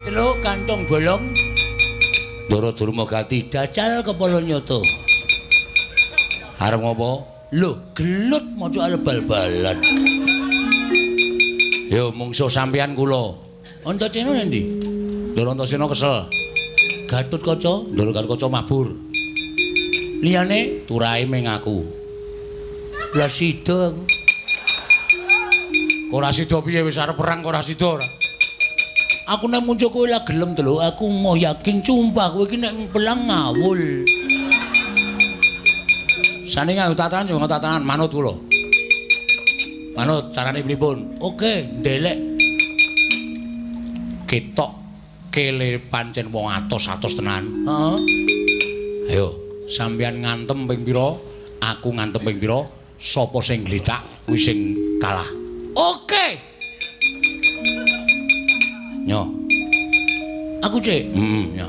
Teluk kantong bolong. Ndara Durma gati dacal kepala nyata. Arep ngopo? Lho, gelut maca arep bal-balan. Yo mungsuh sampeyan kula. Antasena nendi? Ndara Antasena kesel. Gatotkaca, Ndara Gatotkaca mabur. Liyane turahe ming aku. Lah sida aku. Ora sida piye wis arep perang kok ora sida ora. Aku nek muncul kowe lah gelem to lho, aku moh yakin sumpah kowe iki nek pelang ngawul. Sane nganggo tatanan yo nganggo tatanan manut kula. Manut carane pripun? Oke, ndelek. Ketok kele pancen wong atos-atos tenan. Heeh. Ayo, sampeyan ngantem ping pira? Aku ngantem ping pira? Sapa sing glithak kuwi sing kalah. Oke. Nyo. Aku cek. Heeh, nyo.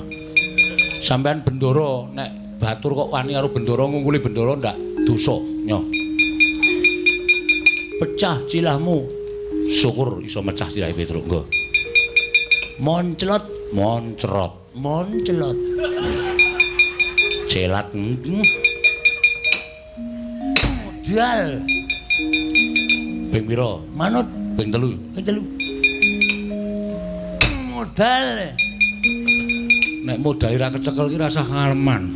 Sampeyan bendara nek batur kok wani karo bendara ngungkuli bendara ndak dosa, nyo. Pecah cilahmu. Syukur iso mecah silahe Petruk, nggo. Monclot, moncrot, monclot. Celat. Modal. Ping pira? Manut ping 3. Ping 3. Modal. Nek modal ora kecekel ki rasah ngaleman.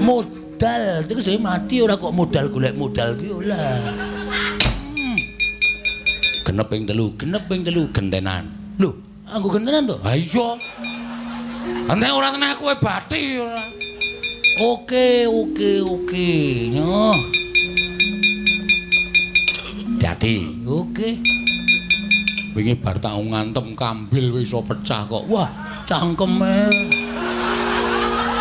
Modal, terus saya mati ora kok modal golek modal ki ora. Genep ping 3, genep ping 3 gentenan. Lho, anggo gentenan to? Ha iya. Nek ora tenang kowe bathi ora. Oke, oke, oke. Nyoh. Dadi, oke. Wingi bar tak ngantem kambil wis iso pecah kok. Wah, cangkeme.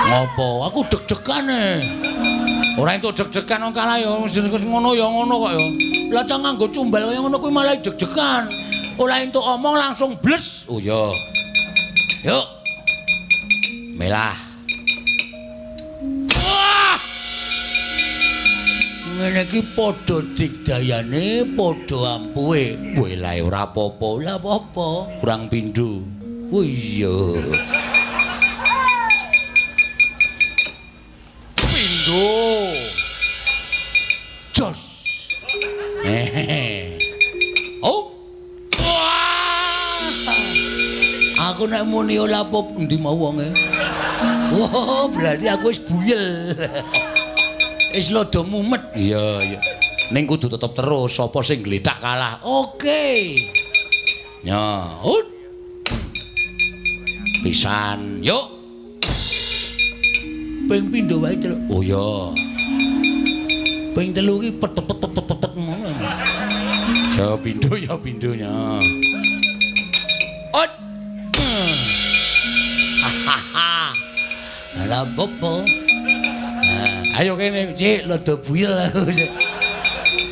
Ngopo? Aku deg-degan e. Ora entuk deg-degan wong kalah ya ngono ya ngono kok ya. Lah cang nganggo cumbal kaya ngono kuwi malah deg-degan. Ora entuk omong langsung bles. Oh iya. Yuk. Melah. Wah! Ngene iki padha digdayane, padha ampuhe. Weh lah ora apa-apa, ora apa-apa. Kurang pindho. Oh iya. Pindho. Jos. Hehehe. Oh. Wah. Aku nek muni ora apa endi mau wonge. Oh, berarti aku wis buyel. Wis lodo mumet. Iya, iya. Ning kudu tetep terus sapa sing glethak kalah. Oke. Ya, ut. Pisan, yuk. Ping pindho wae teluk. Oh iya. Ping 3 iki pet pet pet pet pet ngono. Ya pindho ya pindhonya. Ut. Hahaha. Lah popo. Ayo kene, Cik, rada buyel aku.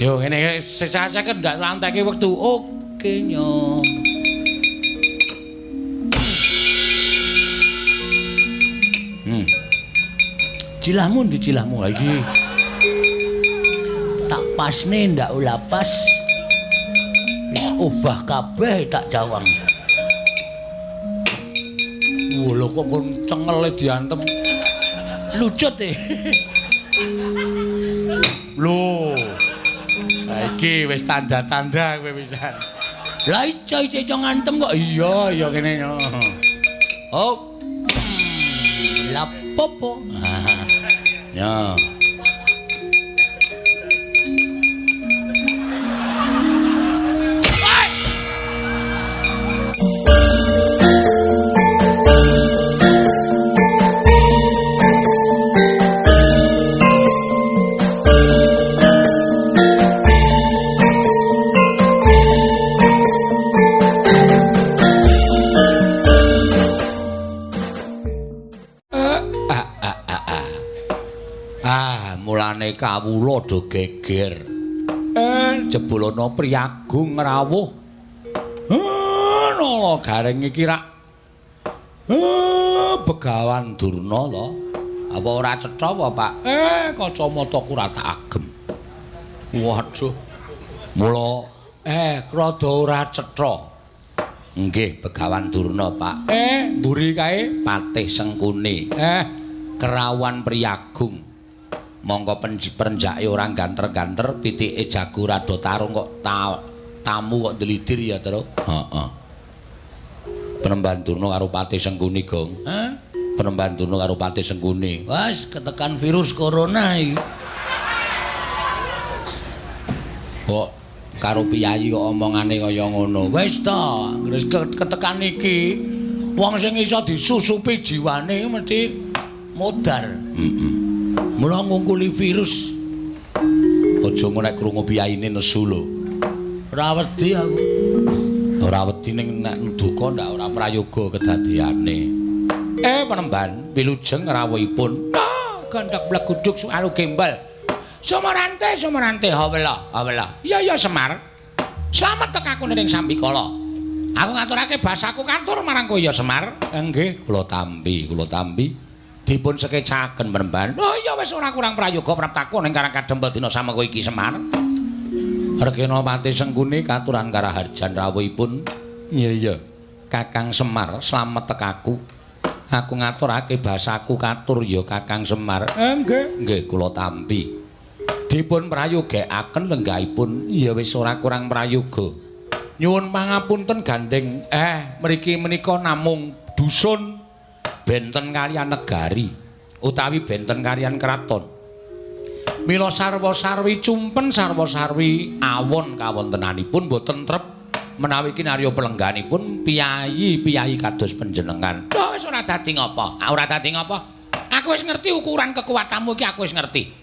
Yo ngene sesaseken ndak lanteke wektu. Oke, nyo. Cilahmu ndi cilahmu iki? Tak pasne ndak ula pas. Wis obah kabeh tak jawang. Wah, lho kok kon cengele diantem. Lucut e. Lho. Ha iki wis tanda-tanda kowe pisan. Lah iso iso ngantem kok. Iya, iya kene. Oh. Lah popo. Ya. Mulane kawula do geger. Jebul ana priyagung ngrawuh. Nala Gareng iki rak Begawan Durna to. Apa ora cetha apa, Pak? Kacamataku ora tak agem. Waduh. Mula rada ora cetha. Nggih, Begawan Durna, Pak. Mburi kae Patih Sengkuni. Kerawan Priyagung. Mongko perenjake ora ganter-ganter, pitike jago rada tarung kok tamu kok ndelidir ya, Truk. Heeh. Penemban Durna karo Patih Sengkuni, Gong. Hah? Penemban Durna karo Patih Sengkuni. Wes ketekan virus corona iki. Kok karo piyayi kok omongane kaya ngono. Wis ta, wis ketekan iki wong sing iso disusupi jiwane mesti modar. Heeh. Mula ngungkuli virus. Aja ngono nek krungu piyayine nesu lho. Ora wedi aku. Ora wedi ning nek duka ndak ora prayoga kedadeane. Penemban wilujeng rawuhipun. Gondok bleguduk sualu gembel. Sumorante, sumorante, hawela, hawela. Iya ya Semar. Slamet tekaku ning sambikala. Aku ngaturake basaku katur marang kowe ya Semar. Nggih, kula tampi, kula tampi. Dipun sekecaken penemban. Oh iya wis ora kurang prayoga praptaku ning Karang Kadempel dina samengko iki Semar. Regena Patih Sengkuni katuran karaharjan rawuhipun. Iya iya. Kakang Semar, slamet tekaku. Aku ngaturake basaku katur ya Kakang Semar. Nggih. Nggih, kula tampi. Dipun prayogekaken lenggahipun. Ya wis ora kurang prayoga. Nyuwun pangapunten gandeng. Mriki menika namung dusun benten kaliyan negari utawi benten kaliyan kraton. Mila sarwa-sarwi cumpen sarwa-sarwi awon kawontenanipun boten trep menawi kinarya pelengganipun piyayi-piyayi kados panjenengan. Lho wis ora dadi ngapa? Ora dadi ngapa? Aku wis ngerti ukuran kekuatanmu iki, aku wis ngerti.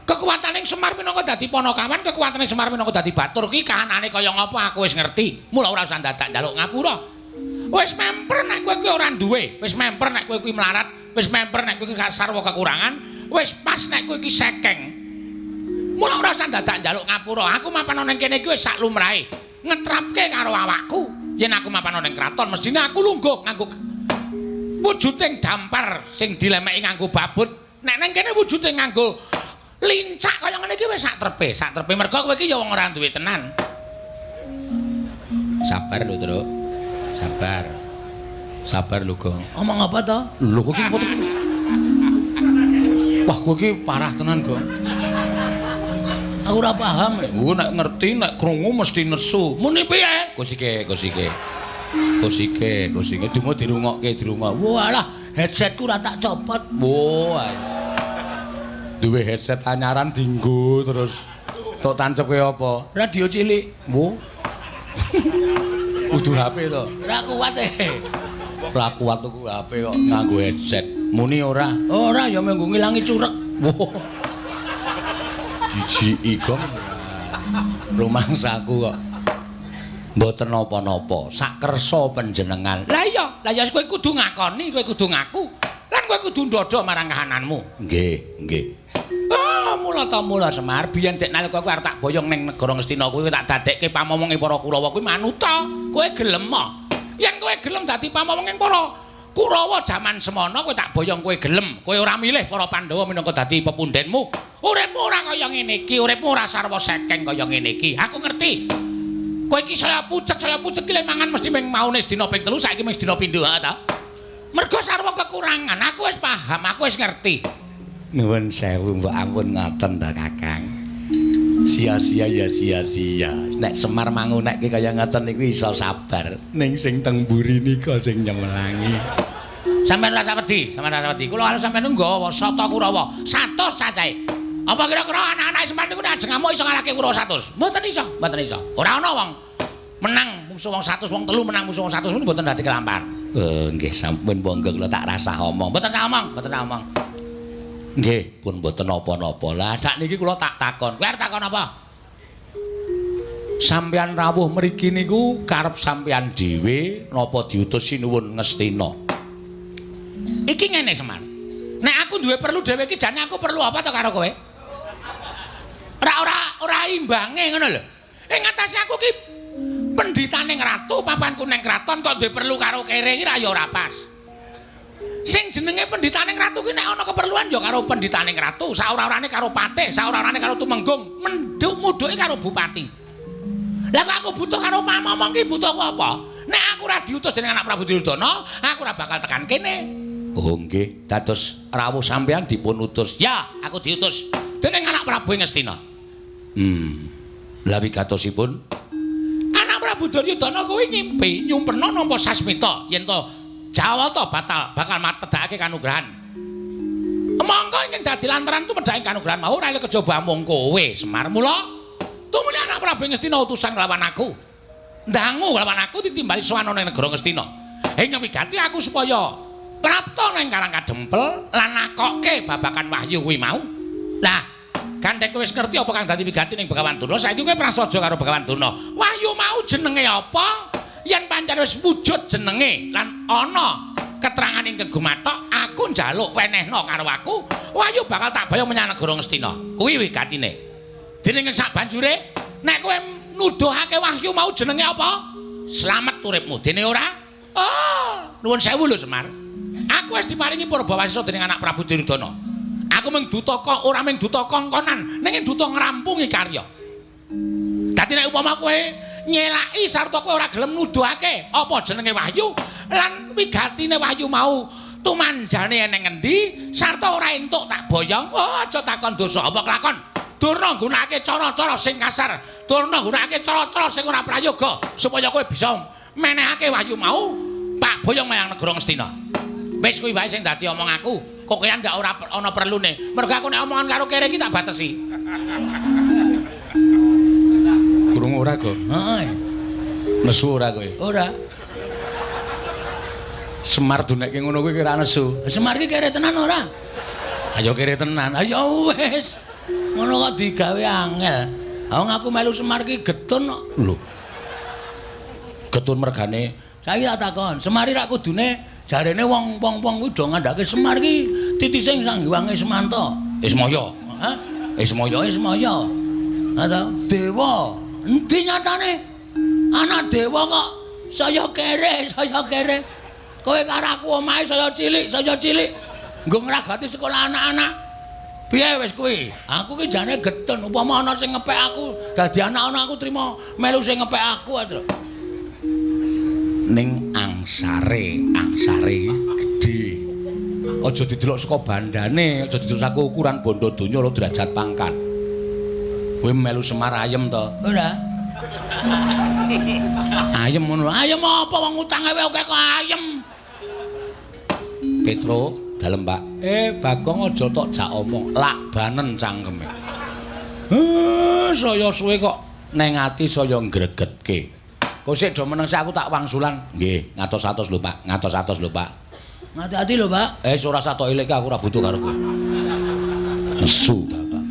Kekuatane Semar minangka dadi panakawan, kekuatane Semar minangka dadi batur ki kahanane kaya ngapa aku wis ngerti. Mula ora usah dadak njaluk ngapura. Wis memper nek kowe kuwi ora duwe, wis memper nek kowe kuwi melarat, wis memper nek kowe kuwi sarwa kekurangan, wis pas nek kowe iki sekeng. Mula ora usah dadak njaluk ngapura. Aku mapan ning kene iki wis sak lumrahe. Ngetrapke karo awakku. Yen aku mapan ning kraton mestine aku lungguh nganggo wujuding dampar sing dilemeki nganggo babut. Nek ning kene wujude nganggo lincak kaya ngene iki wis sak trepe, sak trepe mergo kowe iki ya wong ora duwe tenan. Sabar lho, Truk. Sabar. Sabar lho, Gong. Omong apa to? Lho kowe iki wah, kowe iki parah tenan, Gong. Aku ora paham. Kowe nek ngerti, nek krungu mesti nesu. Muni piye? Kusike, kusike. Kusike, kusike dumo dirungokke, dirungok. Walah, headsetku ora tak copot. Wah. Duwe headset anyaran dinggo terus tok tancepke apa? Radio cilik. Wo. Kudu HP to. Ora kuat e. Ora kuat tuku HP kok nganggo headset. Muni ora? Ora ya menggo ngilangi curek. Wo. Jijiki kok. Rumangsaku kok. Mboten napa-napa, sakersa panjenengan. Lah iya, lah ya kowe kudu ngakoni, kowe kudu ngaku. Lan kowe kudu ndodho marang kahananmu. Nggih, nggih. Oh, mula ta mula Semar, biyen dek nalika kowe arep tak boyong ning negara Ngastina kuwi tak dadekke pamomonge para Kurawa kuwi manuta. Kowe gelem ah? Yen kowe gelem dadi pamomonge para Kurawa jaman semono kowe tak boyong kowe gelem. Kowe ora milih para Pandhawa minangka dadi pepundhenmu. Uripmu ora kaya ngene iki, uripmu ora sarwa sekeng kaya ngene iki. Aku ngerti. Kowe iki saya pucet ki le mangan mesti ming maune sedina ping 3, saiki ming sedina pindho ha ta. Mergo sarwa kekurangan, aku wis paham, aku wis ngerti. Nuwun sewu mbok ampun ngoten ta Kakang. Sia-sia ya sia-sia. Nek Semar mangunekke kaya ngoten niku iso sabar. Ning sing teng mburi nika sing nyemelangi. Sampeyan ora usah wedi, sampeyan ora usah wedi. Kula karo sampeyan nggawa sata Kurawa, 100 cacahe. Apa kira-kira anak-anak Semar niku nek ajeng ngamuk iso ngalahke Kurawa 100? Mboten iso, mboten iso. Ora ana wong menang musuh wong 100, wong 3 menang musuh wong 100 niku mboten dadi kelampahan. Nggih sampun monggo kula tak rasah omong. Mboten usah omong, mboten usah omong. Nggih, pun mboten napa-napa. Lah sakniki kula tak takon. Kowe arep takon apa? Sampeyan rawuh mriki niku karep sampeyan dhewe napa diutus Sinuwun Ngastina? Iki ngene Semar. Nek aku duwe perlu dhewe iki jane aku perlu apa to karo kowe? Ora imbange ngono lho. Ing ngatasé aku ki pendhitaning ratu, papanku ning kraton kok duwe perlu karo kere iki ra ya ora pas. Sing jenenge pendhitaning ratu ki nek ana keperluan ya karo pendhitaning ratu, saora-orane karo patih, saora-orane karo tumenggung, menduk mudhuke karo bupati. Lah kok aku butuh karo pamomong ki butuhku apa? Nek aku ora diutus dening anak Prabu Duryudana, aku ora bakal tekan kene. Oh nggih, dados rawuh sampeyan dipun utus. Ya, aku diutus dening anak Prabu Ngastina. Lah wigatosipun anak Prabu Duryudana kuwi ngimpi nyumpena nampa sasmita yen to Jawata batal bakal matedhake kanugrahan. Mongko ingkang dadi lantaran tumedhake kanugrahan mau ora kejaba amung kowe Semar. Mula tumuli anak Prabu Ngastina utusan nglawan aku. Ndangu nglawan aku ditimbali sowan ana ing negara Ngastina. Ing wigati aku supaya prapta nang Karang Kadempel lan nakokke babakan wahyu kuwi mau. Lah, gandeng kowe wis ngerti apa kang dadi wigati ning Begawan Durna, saiki kowe prasaja karo Begawan Durna. Wahyu mau jenenge apa? Yen pancen wis wujud jenenge lan ana keterangan ingkang gumathok, aku njaluk wenehna karo aku, wahyu bakal tak bayang menyang negara Ngastina. Kuwi wigatine. Dening sak banjure, nek kowe nuduhake wahyu mau jenenge apa? Slamet uripmu. Dene ora? Oh, nuwun sewu lho Semar. Aku wis diparingi purbawasisa dening anak Prabu Duryudana. Aku mung duta kok ora mung duta kongkonan, ning duta ngrampungi karya. Dadi nek upama kowe nyelaki sarta kowe ora gelem nuduhake apa jenenge wahyu lan wigatine wahyu mau tumanjane eneng ngendi sarta ora entuk tak boyong, oh aja takon dosa apa kelakon. Durna nggunakake cara-cara sing kasar, durna nggunakake cara-cara sing ora prayoga supaya kowe bisa menehake wahyu mau pak boyong menyang negara Ngastina. Wis kuwi wae sing dadi omong aku. Kok kowe ndak ora ana perlune. Mergo aku nek omongan karo kere iki tak batesi. Krungu ora, Go? Heeh. Nesu ora kowe? Ora. Semar dunekke ngono kuwi ora nesu. Semar iki kere tenan ora? Ayo kere tenan. Ayo wis. Ngono kok digawe angel. Wong aku melu Semar iki getun kok. Lho. Getun mergane. Saiki tak takon, Semar iki rak kudune jarene wong-wong kuwi do ngandhake Semar iki titise Sang Hyang Ismanta. Ismaya. Hah? Ismaya. Ismaya. Ha ta? Dewa. Endi nyatane? Anak dewa kok saya kere, saya kere. Kowe karo aku omahe saya cilik, saya cilik. Nggo ngragati sekolah anak-anak. Piye wis kuwi? Aku ki jane getun, upama ana sing ngepek aku, dadi anak-anak aku trimo melu sing ngepek aku aja. Ning angsare, angsare gedhe. Aja didelok saka bandane, aja didelok saka ukuran bondo donya lho derajat pangkat. Kowe melu Semar ayem to? Ora. Ayem ngono. Ayem apa wong utange wae akeh kok ayem. Petro, dalem Pak. Bagong aja tok jak omong, lak banen cangkeme. Saya suwe kok neng ati saya ngregetke. Kok sik do meneng sik aku tak wangsulan. Nggih, ngatos-atos lho Pak, ngatos-atos lho Pak. Ngati-ati lho Pak. Ora satok ileke aku ora butuh karo kowe. Nesu bapak.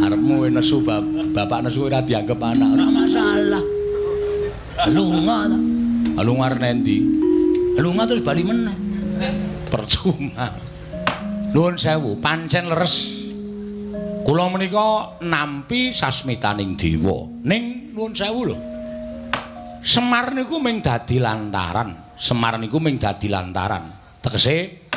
Arepmu nesu bapak nesu ora dianggep anak. Ora masalah. Lunga ta. Lunga arep endi? Lunga terus bali meneh. Percuma. Nuwun sewu, pancen leres. Kula menika nampi sasmitaning dewa. Ning nuwun sewu lho. Semar niku mung dadi lantaran. Semar niku mung dadi lantaran. Tegese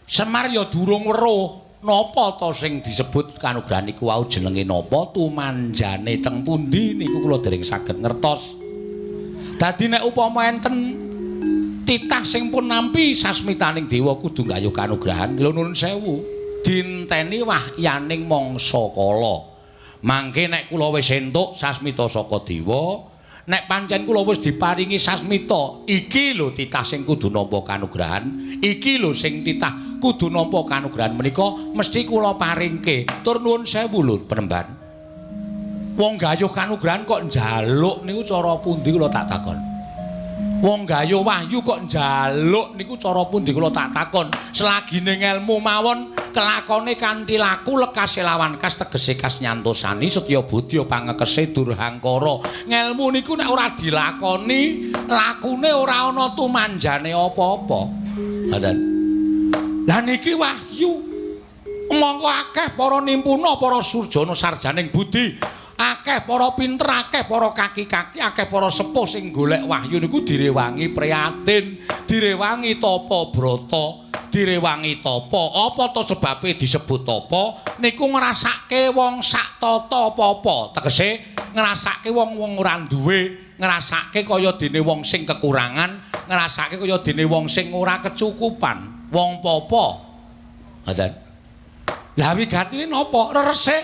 Semar ya durung weruh napa ta sing disebut kanugrahan niku wau jenenge napa, tumanjane teng pundi niku kula dereng saged ngertos. Dadi nek upama enten titah sing pun nampi sasmitaning dewa kudu nggayuh kanugrahan, lho nuwun sewu, dinteni wahyaning mangsa kala. Mangke nek kula wis entuk sasmita saka dewa, nek pancen kula wis diparingi sasmita, iki lho titah sing kudu nampa kanugrahan, iki lho sing titah kudu nampa kanugrahan menika mesti kula paringke. Tur nuwun sewu lho penemban. Wong gayuh kanugrahan kok njaluk niku cara pundi kula tak takon. Wong gayuh wahyu kok njaluk niku cara pundi kula tak takon. Selagine ngelmu mawon kelakone kanthi laku lekase lawan kas tegese kas nyantosani setya budya pangekese durhangkara. Ngelmu niku nek ora dilakoni, lakune ora ana tumanjane apa-apa. Ngoten. Lah niki wahyu. Mongko akeh para nimpuna, para surjana sarjaning budi, akeh para pinter, akeh para kaki-kaki, akeh para sepuh sing golek wahyu niku direwangi prihatin, direwangi tapa brata, direwangi tapa. Apa to sebabe disebut tapa? Niku ngrasake wong sak tata apa-apa. Tegese ngrasake wong-wong ora duwe ngrasake kaya dene wong sing kekurangan, ngrasake kaya dene wong sing ora kecukupan, wong popo. Ngoten. Lah wigatine napa? Reresik.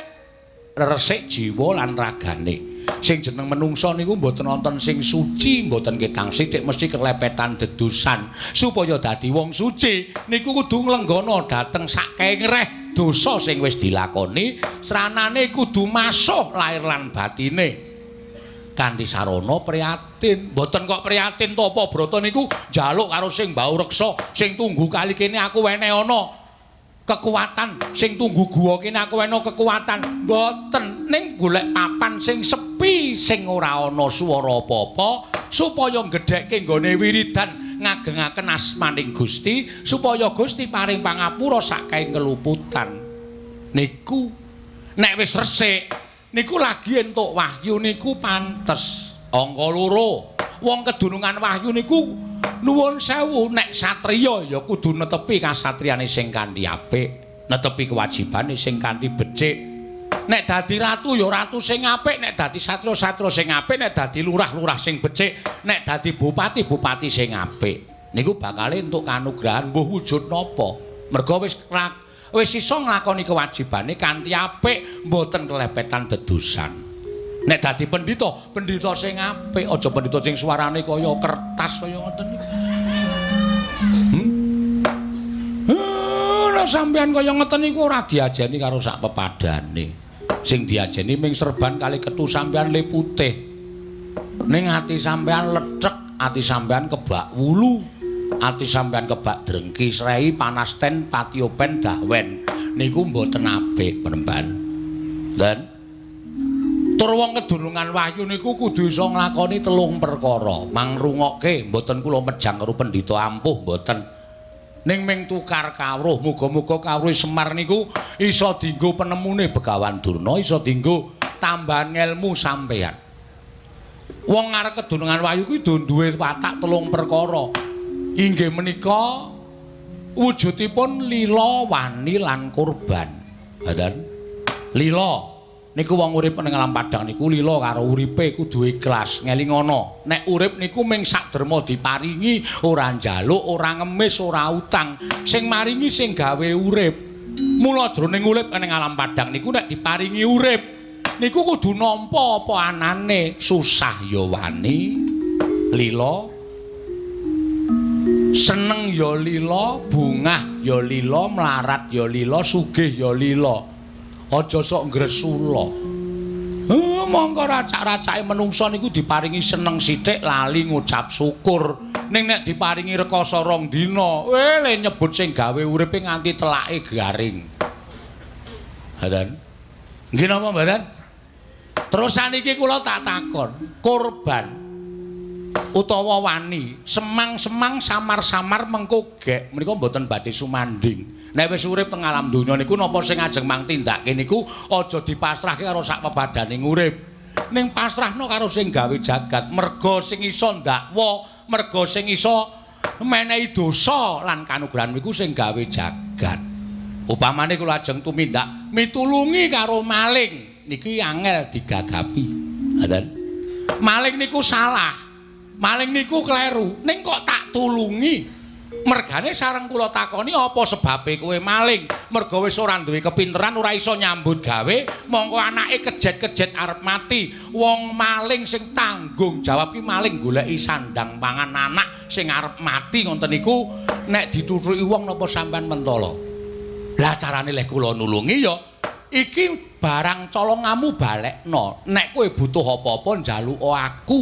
Reresik jiwa lan ragane. Sing jeneng menungsa niku mboten wonten sing suci, mboten ketang sithik mesti kelepetan dedusan. Supaya dadi wong suci niku kudu nglenggana dhateng sakengreh dosa sing wis dilakoni, sranane kudu masuh lahir lan batine. Kanthi sarana prihatin. Mboten kok prihatin tapa brata niku njaluk karo sing mbau reksa, sing tunggu kali kene aku wene ana kekuatan, sing tunggu guwa kene aku wene kekuatan. Mboten, ning golek papan sing sepi, sing ora ana swara apa-apa, supaya nggedhekke nggone wiridan ngagengaken asmaning Gusti, supaya Gusti paring pangapura saking keluputan. Niku nek wis resik niku lagi entuk wahyu niku pantes. Angka loro, wong kedunungan wahyu niku nuwun sewu, nek satriya ya kudu netepi kasatriyane sing kanthi apik, netepi kewajibane sing kanthi becik. Nek dadi ratu ya ratu sing apik, nek dadi satria-satria sing apik, nek dadi lurah-lurah sing becik, nek dadi bupati-bupati sing apik. Niku bakale entuk kanugrahan mbuh wujud napa. Merga wis iso nglakoni kewajibane kanthi apik, mboten kelepetan dedusan. Nek dadi pendhita, pendhita sing apik, aja pendhita sing suarane kaya kertas kaya ngoten niku. Nek sampeyan kaya ngoten niku ora diajeni karo sak pepadane. Sing diajeni ming serban kali ketu sampeyan le putih. Ning ati sampeyan lethek, ati sampeyan kebak wulu, ati sampeyan kebak drengki srei panasten patiopen dahwen. Niku mboten apik penemban. Dan tur wong kedunungan wahyu niku kudu iso nglakoni telung perkara. Mangrungokke mboten kula mejang karo pendhita ampuh mboten. Ning ming tukar kawruh, muga-muga kawruh Semar niku iso dienggo penemune Begawan Durna, iso dienggo tambahan ngelmu sampeyan. Wong arep kedunungan wahyu kuwi duwe watak telung perkara. Inggih menika wujudipun lila, wani lan kurban. Ngoten. Lila niku wong urip ning alam padhang niku lila karo uripe kudu ikhlas, ngelingono. Nek urip niku ming sak derma diparingi, ora njaluk, ora ngemis, ora utang. Sing maringi sing gawe urip. Mula jroning urip ning alam padhang niku nek diparingi urip niku kudu nampa apa anane, susah ya wani, lila, seneng ya lila, bungah ya lila, mlarat ya lila, sugih ya lila. Aja sok ngresula. Mongko racak-racake menungsa niku diparingi seneng sithik lali ngucap syukur. Ning nek diparingi rekoso rong dina, le nyebut sing gawe uripe nganti telake garing. Ngoten. Nggih napa mboten? Terus saniki kula tak takon, korban utawa wani, semang-semang samar-samar mengko gek menika mboten badhe sumanding. Nek wis urip teng alam donya niku napa sing ajeng mang tindake niku aja dipasrahke karo sak pebadaning urip. Ning pasrahno karo sing gawe jagat, merga sing iso ndakwa, merga sing iso menehi dosa lan kanugrahan niku sing gawe jagat. Upamane kula ajeng tumindak mitulungi karo maling, niki angel digagapi. Ngoten. Maling niku salah. Maling niku kleru, ning kok tak tulungi. Mergane sareng kula takoni apa sebabe kowe maling? Merga wis ora duwe kepinteran, ora iso nyambut gawe, mongko anake kejet-kejet arep mati. Wong maling sing tanggung jawab ki maling goleki sandang pangan anak sing arep mati ngoten niku nek dituthuki wong napa sampean mentala? Lah carane leh kula nulungi ya iki barang colongamu balekno. Nek kowe butuh apa-apa njaluka aku.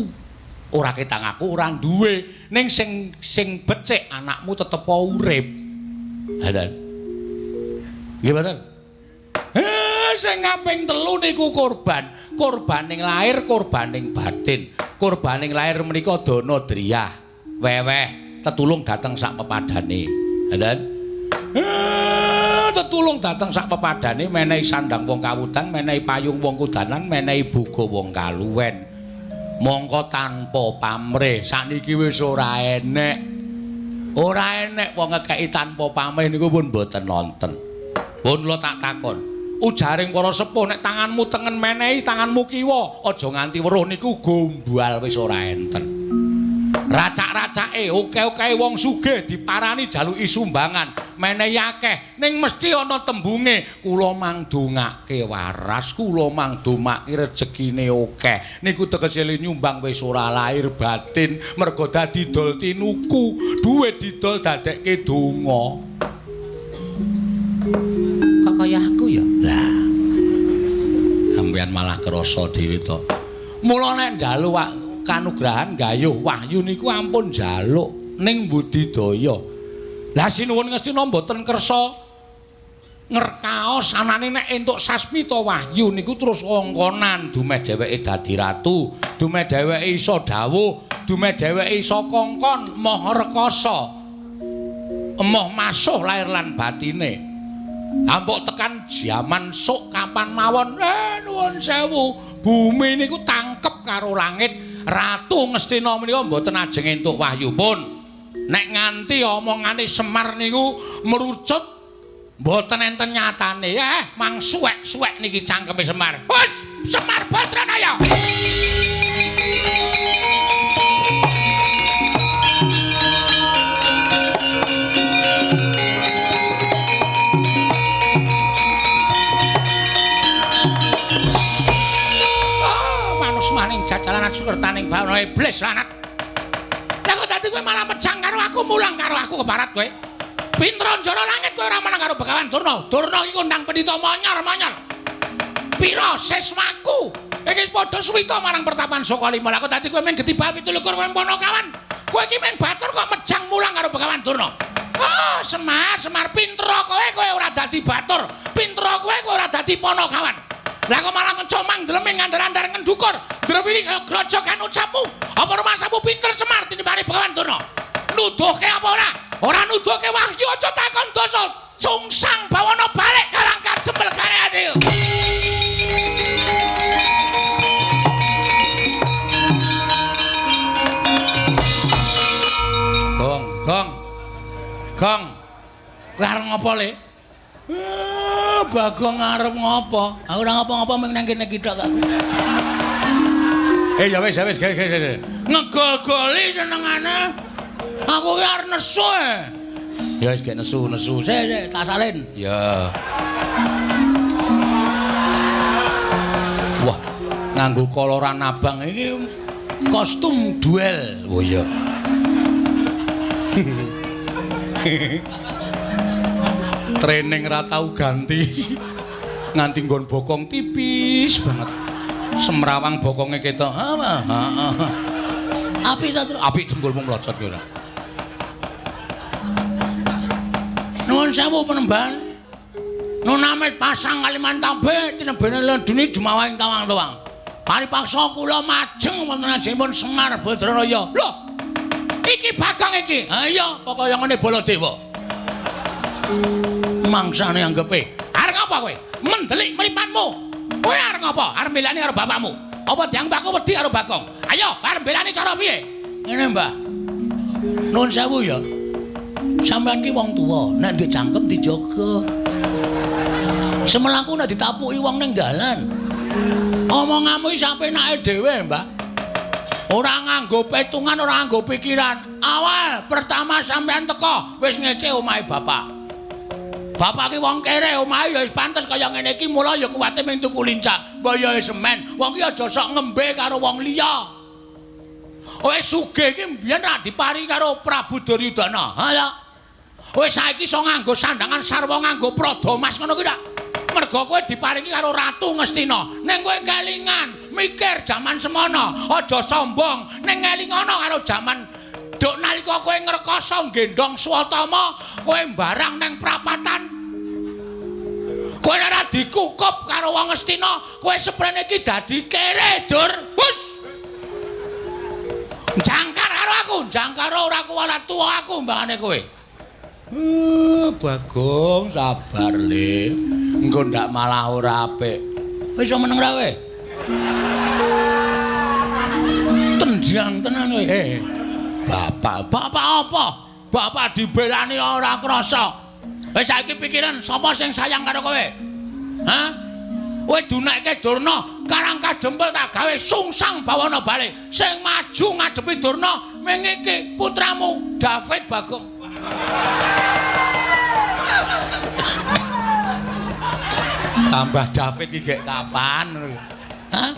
Ora ketang aku ora duwe, ning sing sing becik anakmu tetep urip. Ngoten. Nggih mboten? Sing kaping telu niku korban. Korbaning lahir, korbaning batin. Korbaning lahir menika dana driyah, weweh, tetulung dhateng sak pepadane. Ngoten. Tetulung dhateng sak pepadane, menehi sandang wong kawudan, menehi payung wong kudanan, menehi boga wong kaluwen. Mongko tanpa pamrih sakniki wis ora enek. Ora enek wong ngekeki tanpa pamrih niku pun mboten nonten. Pun kula tak takon. Ujaring para sepuh nek tanganmu tengen menehi tanganmu kiwa, aja nganti weruh niku gombal wis ora enten. Racak-racake oke-oke wong sugih diparani jaluki sumbangan, menehi akeh ning mesti ana tembunge kula mangdongake waras, kula mangdomake rejekine akeh. Niku tegese nyumbang wis ora lahir batin, mergo dadi dol tinuku, duwe didol dadekke donga. Kok kaya aku ya? Lah. Sampeyan malah krasa dhewe to. Mula nek njaluk kanugrahan gayuh wahyu niku ampun njaluk ning budidaya. Lah sinuwun Ngastina mboten kersa ngerkaos anane nek entuk sasmita wahyu niku terus kongkonan dumeh dheweke dadi ratu, dumeh dheweke iso dawuh, dumeh dheweke iso kongkon moh rekasa. Emoh masuh lahir lan batine. Ampuk tekan jaman sok kapan mawon, nuwun sewu, bumi niku tangkep karo langit. Ratu Ngastina menika mboten ajeng entuk wahyu pun. Nek nganti omongane Semar niku merucut mboten enten nyatane. Mang suwek-suwek niki cangkeme Semar. Hus, Semar Badranaya. Jajalan sukertaning bawana iblis lanat. Lah kok dadi kowe malah pejang karo aku, mulang karo aku kebarat kowe. Pinter njara langit kowe ora menang karo Begawan Durna. Durna iki kondang pendhita monyor-monyor. Pira siswaku iki padha suwita marang pertapan Sukalima. Lah kok dadi kowe mung getibal 27 kowe Panakawan. Kowe iki mung batur kok mejang mulang karo Begawan Durna. Oh, Semar, Semar pinter kowe, kowe ora dadi batur. Pinter kowe, kowe ora dadi Panakawan. Lah kok malah ngecomang dleming ngandar-andar ngendukur. Drewili kaya grojogan ucapmu. Apa rumasamu pinter Semar tinimbane Begawan Durna? Nuduhke apa ora? Ora nuduhke wahyu aja takon dosa. Sungsang bawana balik karang kadempel kare ati. Gong, gong. Gong. Kowe arep ngopo le? Bagong arep ngopo? Aku ora ngopo-ngopo mung nang kene iki tok kok. Ya wis, ya wis, gawe. Ngegol-goli senengane. Aku ki arep nesu. Ya wis gek nesu-nesu. Sik, sik, tak salin. Ya. Wah, nganggo koloran abang iki kostum duel. Oh iya. Training ra tau ganti. Nganti nggon bokong tipis banget. Semrawang bokonge ketok. Heeh. Apik ta, apik dengkulmu mlocot ki ora. Nuwun sewu penemban. Nunamit pasang Kalimantan tinebene lendune jumawaing tawang-tawang. Paripaksa kula majeng wonten ajengipun Semar Badranaya. Lho. Iki Bagong iki. Ha iya, kaya ngene Baladewa. Mangsane anggepe. Arep ngapa kowe? Mendelik mripatmu. Kowe arep ngapa? Arep mbelani karo bapakmu. Apa dianggep aku wedi karo Bagong? Ayo, arep mbelani cara piye? Ngene, Mbah. Nuwun sewu ya. Sampeyan ki wong tuwa, nek ndek cangkem dijaga. Semelaku nek ditapuki wong ning dalan. Omonganmu iki sapenake dhewe, Mbah. Ora nganggo petungan, ora nganggo pikiran. Awal pertama sampeyan teko wis ngece omahe bapak. Bapak ki wong kere, omahe ya wis pantes kaya ngene iki, mula ya kuwate mung tuku lincah. Mbah ya semen, wong ki aja sok ngembe karo wong liya. Wis sugih iki mbiyen ra dipari karo Prabu Duryudana. Ha ya. Wis saiki iso nganggo sandangan sarwa nganggo prada mas ngono kuwi ta. Mergo kowe diparingi karo Ratu Ngastina. Ning kowe kelingan, mikir jaman semono, aja sombong. Ning ngelingono karo jaman duk nalika kowe ngrekasa nggendhong Swatama, kowe mbarang nang prapatan. Kowe ora dikukup karo wong Ngastina, kowe seprene iki dadi kere, Dur. Hus. Jangkar karo aku, jangkar ora kuwalat tuwa aku mbangane kowe. Bagong sabar le. Engko ndak malah ora apik. Wis iso meneng ra kowe? Tendang tenan kowe. Bapak, bapak apa? Bapak dibelani ora krasa. Wis saiki pikiran sapa sing sayang karo kowe? Hah? Kowe dunekke Durna, Karang Kadempel tak gawe sungsang bawana balik. Sing maju ngadepi Durna ming iki putramu David Bagong. Tambah David iki gek kapan? Hah?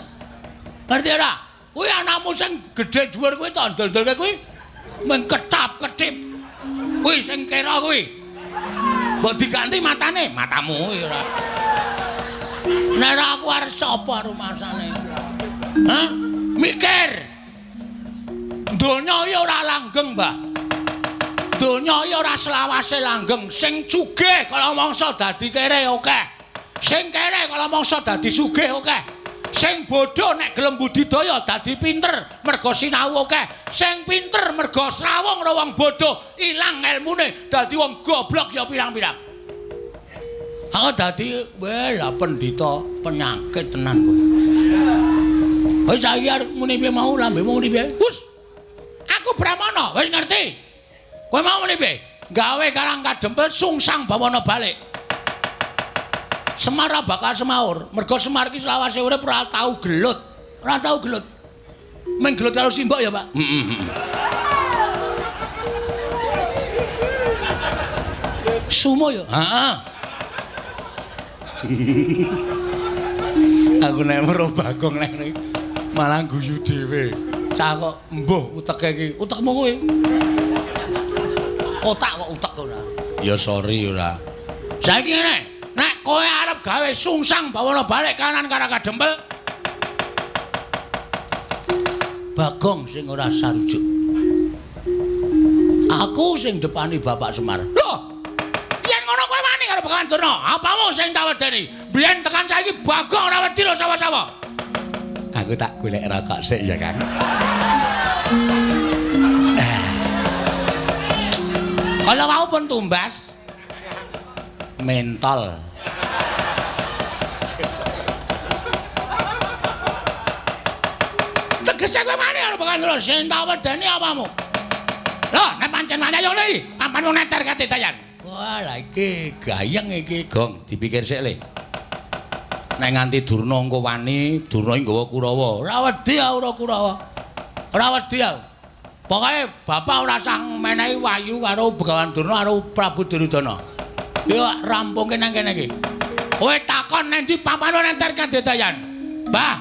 Ngerti ora? Kuwi anakmu sing gedhe dhuwur kuwi tak ndol-ndolke kuwi mung ketap-ketip. Kuwi sing kira kuwi. Mbok diganti matane, matamu kuwi ora. Nek ora aku arep sapa rumasane? Hah? Mikir. Donya iki ora langgeng, Mbah. Donya iki ora selawase langgeng. Sing sugih kala mangsa dadi kere akeh. Sing kere kala mangsa dadi sugih akeh. Sing bodho nek gelem budidaya dadi pinter merga sinau akeh. Sing pinter merga srawung karo wong bodho ilang elmune dadi wong goblok ya pirang-pirang. Aku dadi lah pendhita penyakit tenan kowe. Wis saiki arep muni piye mau lambemu muni piye? Wis. Aku Brahmana, wis ngerti. Kowe mau muni piye? Gawe Karang Kadempel sungsang bawana balik. Semar ora bakal semaur, mergo Semar iki selawase urip ora tau gelut. Ora tau gelut. Mung gelut karo simbok ya, Pak. Heeh. Sumo ya? Heeh. Aku nek weruh Bagong nek malah guyu dhewe. Cah kok mbuh uteke iki. Utekmu kuwi. Otak kok utek ora. Ya sorry ora. Saiki ngene, nek kowe arep gawe sungsang bawana balik kanan Karang Kadempel, Bagong sing ora sarujuk. Aku sing depani Bapak Semar. Lho, yen ngono kowe wani karo Begawan Durna, apamu sing tak wedeni? Biyen tekan saiki Bagong ora wedi lho sapa-sapa. Aku tak golek rokok sik ya, Kang. Kalau mau pun tumbas mentol. Tegese kowe wani karo Begawan Durna, sing tak wedeni apamu? Lho, nek pancen wani ayo le, papan wong neter katidayan. Wah, lah iki gayeng iki, Gong, dipikir sik le. Nek nganti Durna engko wani, Durna iki nggawa Kurawa. Ora wedi aku ora Kurawa. Ora wedi aku. Pokoke bapak ora usah menehi wahyu karo Begawan Durna karo Prabu Duryudana. Yo rampungke nang kene iki. Kowe takon nang ndi papane nenter kadedayan. Mbah.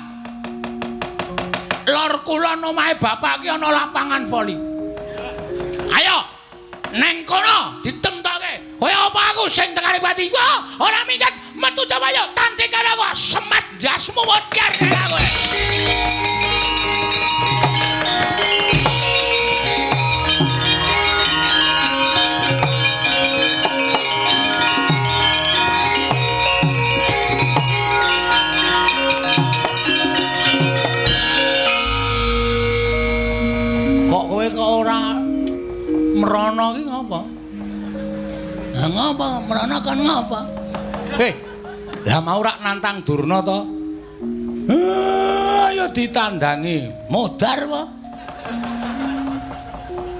Lor kulon omahe bapak ki ana lapangan voli. Ayo neng kono ditemtoke. Kowe apa aku sing tekane pati? Wah, ora minggat metu coba yo tanding karo aku semat jasmu modar karo kowe. Kok kowe kok ora merono iki ngapa? Lah ngapa? Merono kan ngapa? Lah mau rak nantang Durna to? Ayo ditandangi. Modar apa?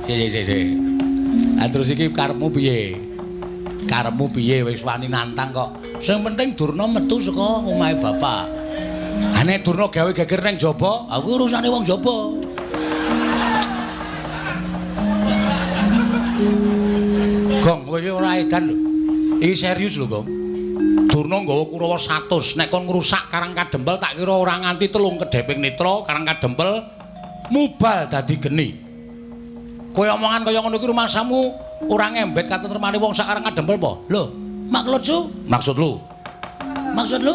Sik. Lah terus iki karepmu piye? Karepmu piye wis wani nantang kok. Sing penting Durna metu saka omahe bapak. Ha nek Durna gawe geger nang jaba, aku urusane wong jaba. Gong, kowe iki ora edan lho. Iki serius lho, Gong. Durna nggawa Kurawa 100, nek kon ngrusak Karang Kadempel tak kira ora nganti 3 kedheping netra Karang Kadempel mubal dadi geni. Kowe omongan kaya ngono iki rumasamu ora ngembet katentremane wong sak Karang Kadempel apa? Lho, maksud lu? Maksud lu? Maksud lu?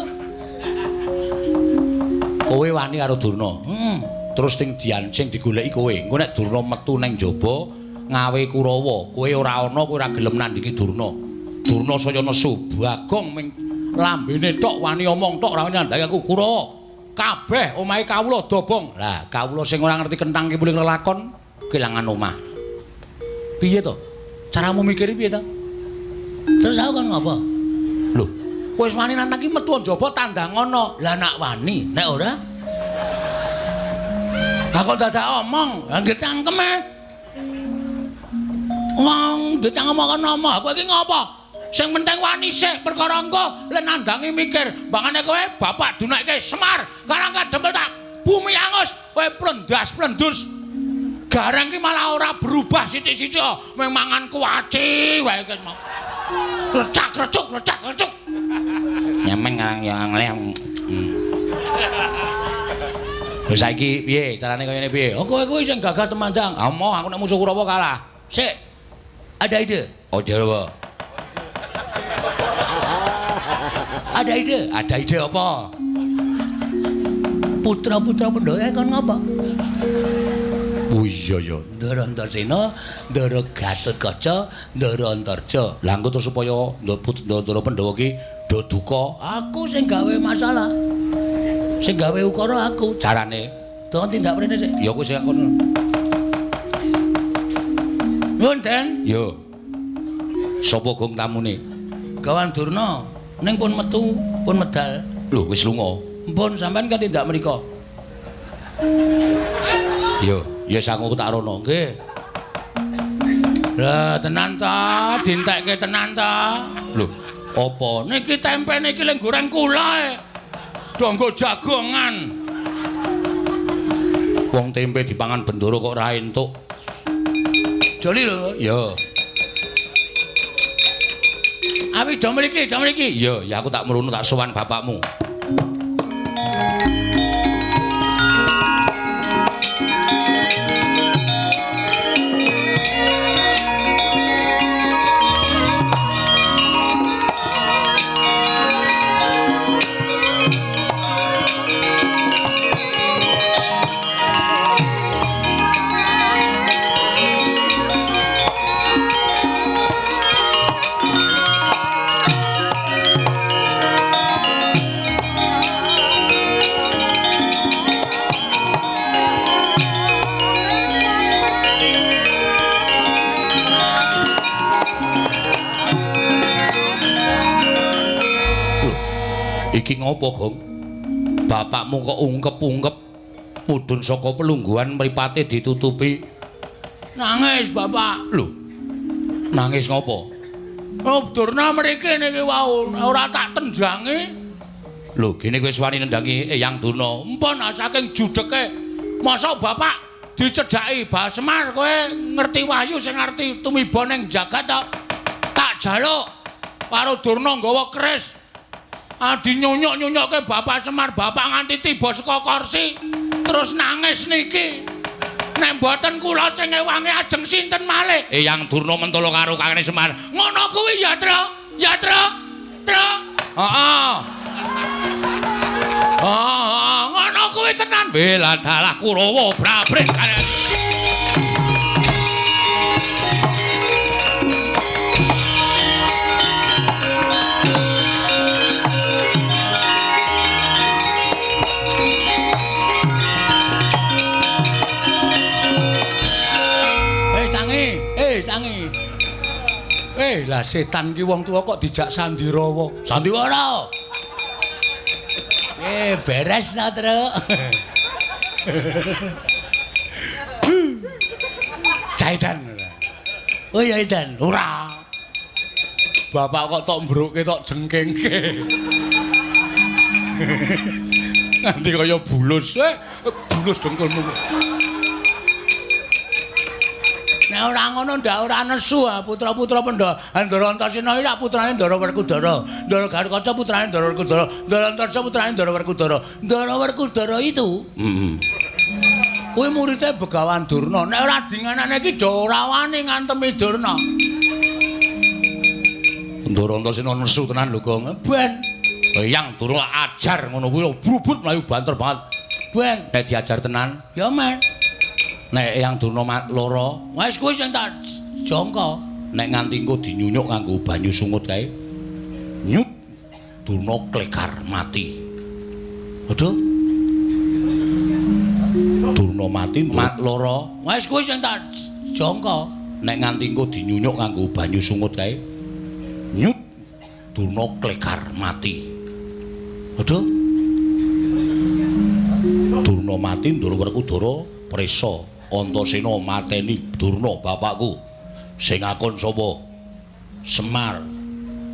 Kowe wani karo Durna. Heeh. Terus sing diancing digoleki kowe. Engko nek Durna metu nang jaba ngawe Kurawa, kowe ora ana, kowe ora gelem nandingi Durna. Durna saya nesu, Bagong ming lambene tok wani omong tok ora wani nandhangi aku Kurawa. Kabeh omahe kawula dobong. Lah, kawula sing ora ngerti kenthang kipuling lelakon kelangan omah. Piye to? Caramu mikir piye to? Terus aku kan ngopo? Lho, kowe wis wani nantang iki metu njaba tandang ana. Lah nak wani, nek ora? Lah kok dadak omong, lah nggih cangkem e. Wong dicangkem kono omah, kowe iki ngopo? Sing penting wani sik perkara engko le nandangi mikir, mbangane kowe bapak dunekke Semar, karang kadempel tak bumi angus, kowe plendas-plendus. Gareng ki malah ora berubah sithik-sithik, mung mangan kuaci wae ki mau. Klecak-klecuk, klecak-klecuk. Nyemen ngarang ya ngleh. Wis saiki piye carane kaya ngene piye? Oh kowe kuwi sing gagah temandang. Ah moh aku nek musuh Kurawa kalah. Sik. Ada ide. Oh jare. Ada ide. Ada ide apa? Putra-putra Pandhawa kon ngapa? Oh iya ya. Ndara Antasena, Ndara Gatotkaca, Ndara Antarja. Lah engko terus supaya Ndara Pandhawa ki do duka, aku sing gawe masalah. Sing gawe ukara aku. Carane Don tindak mrene sik. Ya kowe sing kono. Nyuwun, Den. Yo. Sapa gong tamune? Gawan Durna. Ning pun metu, pun medal. Lho, wis lunga. Mpun sampean kan tindak mriko. Yo, ya sangu tak rono. Nggih. Lah tenan ta, dientekke tenan ta. Lho, apa? Niki tempe niki leng goreng kula. Donggo jagongan. Wong tempe dipangan bendoro kok ora entuk. Joli lho. Ya. Awi do mriki, do mriki. Ya, ya aku tak mrono tak sowan bapakmu. Iki ngopo, Gong? Bapakmu kok ungkep-ungkep mudhun saka pelungguhan mripate ditutupi. Nangis, Bapak. Lho. Nangis ngopo? Oh, Durna mriki niki wau ora tak tendangi. Lho, gene kowe wis wani nendangi Eyang Durna. Empun saking judeke. Mosok Bapak dicedhaki Bah Semar kowe ngerti wahyu sing ngerti tumiba ning jagat to? Tak jaluk karo Durna nggawa keris. Adi nyunyuk-nyunyukke Bapak Semar, Bapak nganti tiba saka kursi terus nangis niki. Nek mboten kula sing ngewangi ajeng sinten malih? Eyang Durna mentolo karo Kakang Semar. Ngono kuwi ya, Tru. Ya, Tru. Tru. Heeh. Heeh, ngono kuwi tenan. Bela dalah Kurawa brabret. Tangi. Lah setan ki wong tuwa kok dijak sandirawa. Sandiwara. Beres ta, Truk. Caidan. Oh ya Idan. Ora. Bapak kok tok mbruke tok jengkengke. Nanti kaya bulus, bulus dengkulmu. Nek ora ngono ndak ora nesu putra-putra Pandhawa. Ndara Antasena iki lak putrane Ndara Werkudara. Ndara Gatotkaca putrane Ndara Werkudara. Ndara Antarja putrane Ndara Werkudara. Ndara Werkudara itu kuwi muridé Begawan Durna. Nek ora dinganane iki do ora wani ngantemi Durna. Ndara Antasena nesu tenan lho, Gong. Ben Eyang Durna ajar ngono kuwi brubut mlayu banter banget. Ben nek diajar tenan ya men. Nek Eyang Durna lara, wis kuwi sing tak jangka. Nek nganti engko dinyunyuk nganggo banyu sungut kae. Nyut Durna klekar mati. Aduh. Durna mati lara, wis kuwi sing tak jangka. Nek nganti engko dinyunyuk nganggo banyu sungut kae. Nyut Durna klekar mati. Aduh. Durna mati Ndara Werkudara prisa Antasena mateni Durna bapakku. Sing akon sapa? Semar.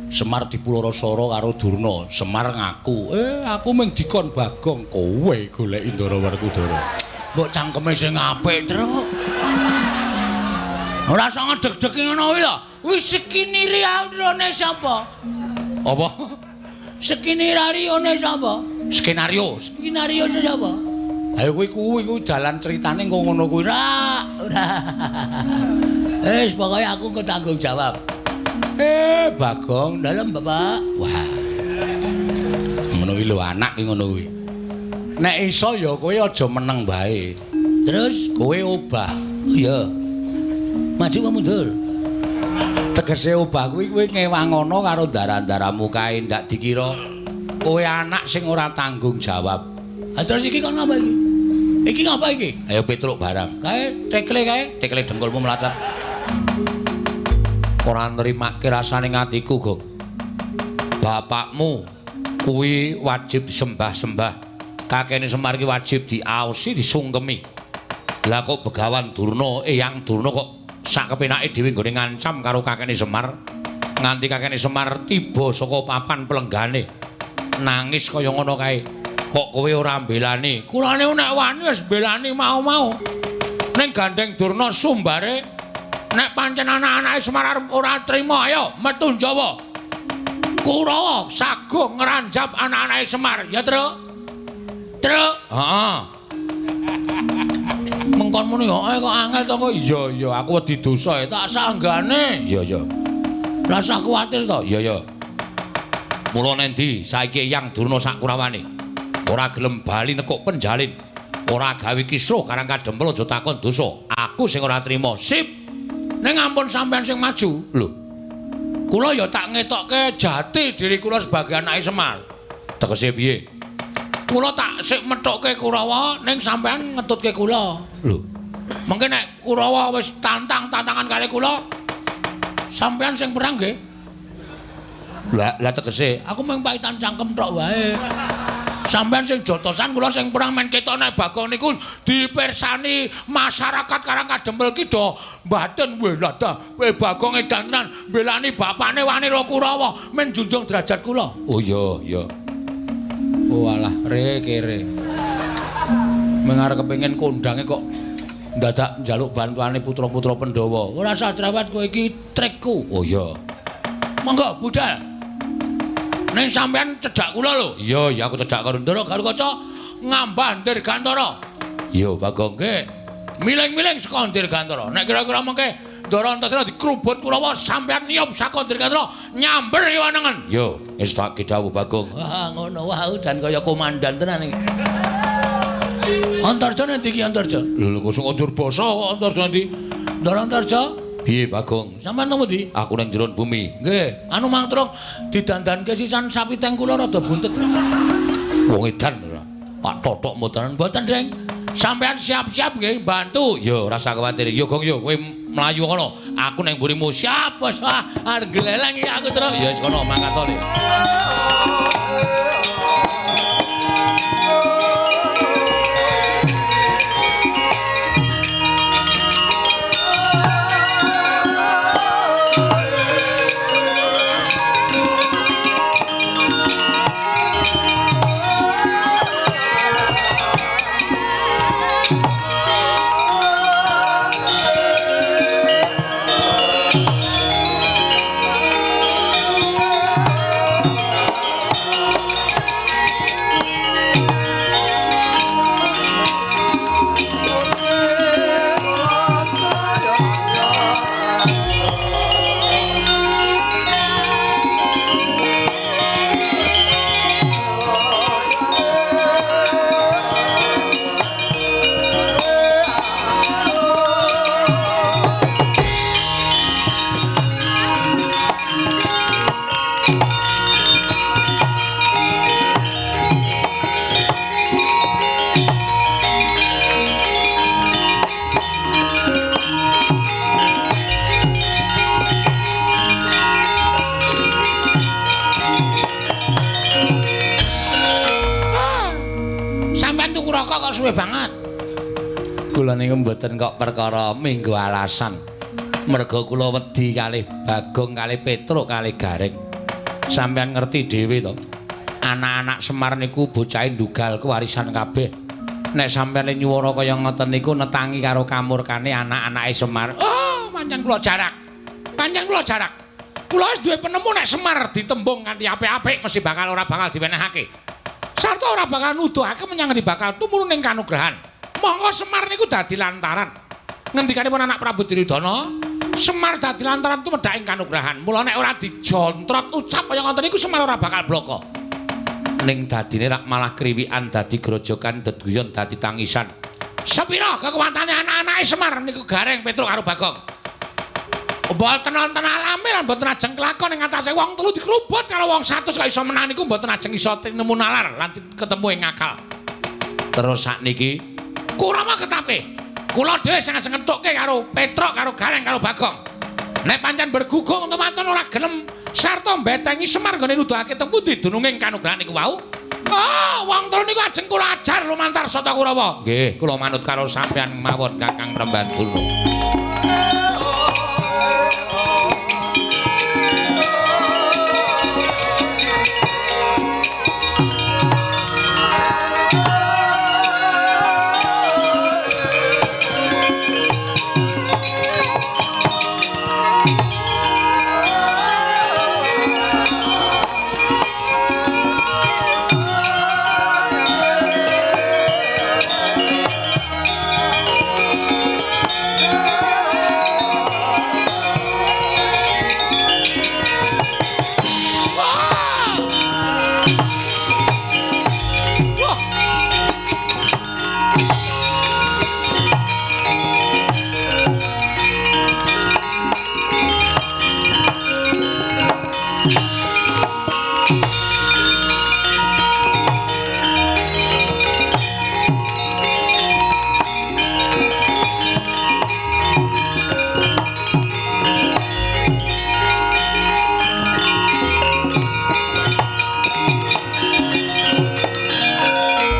Semar dipuloro-soro karo Durna. Semar ngaku, aku mung dikon Bagong, kowe goleki Ndara Werkudara. Mbok cangkeme sing apik, Truk. Ora usah ngedeg-deg ngono kuwi lho. Wis skinarione sapa? Apa? Skinarione sapa? Skenario. Skenario sapa? Ayo kuwi kuwi dalan critane engko ngono kuwi. Ora, ora. Wis pokoke aku engko tanggung jawab. Bagong, dalem Bapak. Wah. Ngono kuwi lho anak ki ngono kuwi. Nek iso ya kowe aja meneng wae. Terus kowe obah. Iya. Maju apa mundur? Tegese obah kuwi kowe ngewangono karo ndara-ndaramu kae ndak dikira kowe anak sing ora tanggung jawab. Ha terus iki kon ngapa iki? Iki ngapa iki? Ayo Petruk barang. Kae tekle kae, tekle dengkulmu mlacat. Ora nrimake rasane atiku, Gong. Bapakmu kuwi wajib sembah-sembah. Kakene Semar ki wajib diaosi, disungkemi. Lah kok Begawan Durna, Eyang Durna kok sak kepenake dhewe nggone ngancam karo kakene Semar. Nganti kakene Semar tiba saka papan pelenggane. Nangis kaya ngono kae. Kok kowe ora mbelani? Kulane nek wani wis mbelani mau-mau. Ning gandeng Durna sumbare nek pancen anak-anake Semar arep ora trima, ayo metu Jawa. Kurawa sago ngranjap anak-anake Semar, ya Truk. Truk. Heeh. Mengkon muni kok angel to kok. Iya iya, aku wedi dosa tak sanggane. Iya iya. Lah sak kuwatir to. Iya iya. Mula nendi saiki Eyang Durna sak kurawane ora gelem bali nekuk penjalin, ora gawe kisruh karang kadempel aja takon dosa. Aku sing ora trima. Sip. Ning ampun sampean sing maju. Lho. Kula ya tak ngetokke jati diri kula sebagai anake Semar. Tegese piye? Kula tak sik methukke Kurawa ning sampean ngetutke kula. Lho. Mengke nek Kurawa wis tantang-tantangan kali kula, sampean sing perang nggih. Lah, lah tegese aku mung paitan cangkem tok wae. Sampean sing jotosan kula sing perang men ketok nek Bagong niku dipirsani masyarakat Karang Kadempel ki do mbaten weh lah ta kowe Bagong edan tenan mbelani bapane wani ro Kurawa men junjung derajat kula. Oh iya iya. Oh alah re kere. Mengarep kepengin kondange kok ndadak njaluk bantuane putra-putra Pandhawa. Ora usah cerewet kowe iki trikku. Oh iya. Monggo budal. Ning sampean cedhak kula lho. Iya, iya aku cedhak karo Ndara Garukaca ngambah Dirgantara. Iya, Bagong. Nggih. Miling-miling saka Dirgantara. Nek kira-kira mengke Ndara Antasena dikrubut Kurawa sampean niyup saka Dirgantara nyamber kiwa nengen. Iya, wis tak kidhawuh Bagong. Wah, ngono wae dan kaya komandan tenan iki. Antarja nanti iki Antarja. Lho kok sing njur basa kok Antarja nanti. Ndara Antarja. Piye Bagong? Sampeyan nang pundi? Aku nang jero bumi. Nggih, anu Mang Truk didandanke sisan sapi teng kula rada buntet. Wong edan ora. Pak totok mboten mboten, Ding. Sampeyan siap-siap nggih bantu. Ya ora usah kuwatir. Ya Gong ya kowe mlayu kono. Aku nang mburimu siap, bos. Ah, arep gleleng iki aku terus. Ya wis kono mangkat to. Suwe banget. Kula niku mboten kok perkara minggu alasan. Merga kula wedi kalih Bagong kalih Petruk kalih Gareng. Sampeyan ngerti dhewe to. Anak-anak Semar niku bocahe ndugal kewarisan kabeh. Nek sampeyan nyuwara kaya ngoten niku netangi karo kamurkane anak-anake Semar. Oh, pancen kula jarak. Pancen kula jarak. Kula wis duwe penemu nek Semar ditembung kanthi apik-apik mesti bakal ora bakal diwenehake. Sarta ora bakal nuduhake menyang ngendi bakal tumurun ing kanugrahan. Monggo Semar niku dadi lantaran. Ngendikanipun anak Prabu Duryudana, Semar dadi lantaran tumedhak ing kanugrahan. Mula nek ora dijontrot ucap kaya ngoten niku Semar ora bakal bloko. Ning dadine rak malah kriwikan dadi grojokan deduyon dadi tangisan. Sepira kekuatane anak-anake Semar niku Gareng, Petruk karo Bagong. Mboten wonten alame lan mboten ajeng kelakon ing atase wong telu dikrubut karo wong 100 kok iso menang niku mboten ajeng iso tinemu nalar lan ketemu ing akal. Terus sakniki Kurawa ketape. Kula dhewe sing ajeng ngethukke karo Petruk karo Gareng karo Bagong. Nek pancen bergugung temanten ora gelem sarta mbetengi Semar nggone nuduhake teng pundi dununging kanugrahan niku wau. Oh, wong telu niku ajeng kula ajar lumantar Sata Kurawa. Nggih, kula manut karo sampeyan mawon Kakang Prembandurna.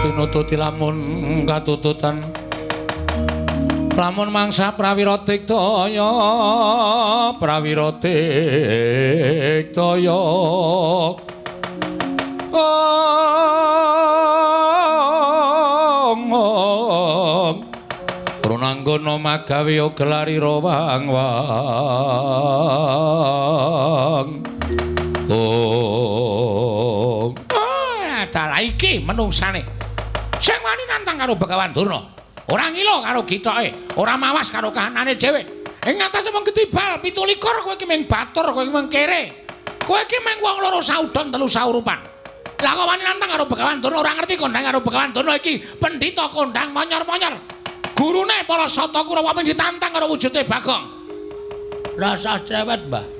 Tinututi lamun katututan lamun mangsa prawira diktaya prawira diktaya ong runanggana magawe gelari rawang wang ong. Dalah iki menungsane sing wani nantang karo Begawan Durna, ora ngilo karo gitoke, ora mawas karo kahanane dhewe. Ing atase mung ketibal 27 kowe iki mung batur, kowe iki mung kere. Kowe iki mung wong loro saudon telu saurupan. Lah kok wani nantang karo Begawan Durna, ora ngerti kondang karo Begawan Durna iki pendhita kondang monyor-monyor. Gurune para Sata Kurawa mung ditantang karo wujude Bagong. Rasah cewet, Mbah.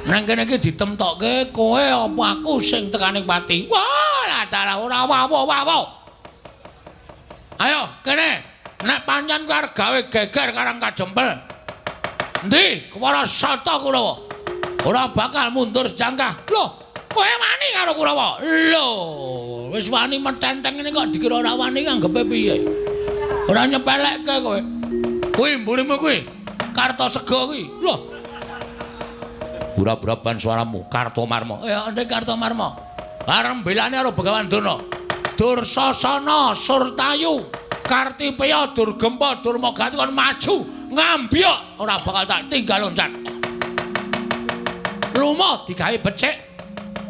Nang kene iki ditemtokke kowe apa aku sing tekaning pati. Wah, lah dalah ora wawo-wawo. Ayo kene, nek pancen kowe arep gawe geger karang kajempel. Endi para Sata Kurawa? Ora bakal mundur sejangkah. Lho, kowe wani karo Kurawa? Lho, wis wani metenteng ngene kok dikira ora wani anggepe piye? Ora nyepelekke kowe. Kuwi mburimu kuwi. Kartosega kuwi. Lho. Ura-uraban suaramu Kartomarma. Ya, ndek Kartomarma. Arep belane karo Begawan Durna. Dursasana, Surtayu, Kartipeya, Durgempa, Durmagati kon maju ngambyok ora bakal tak tinggal loncat. Lumo digawe becik.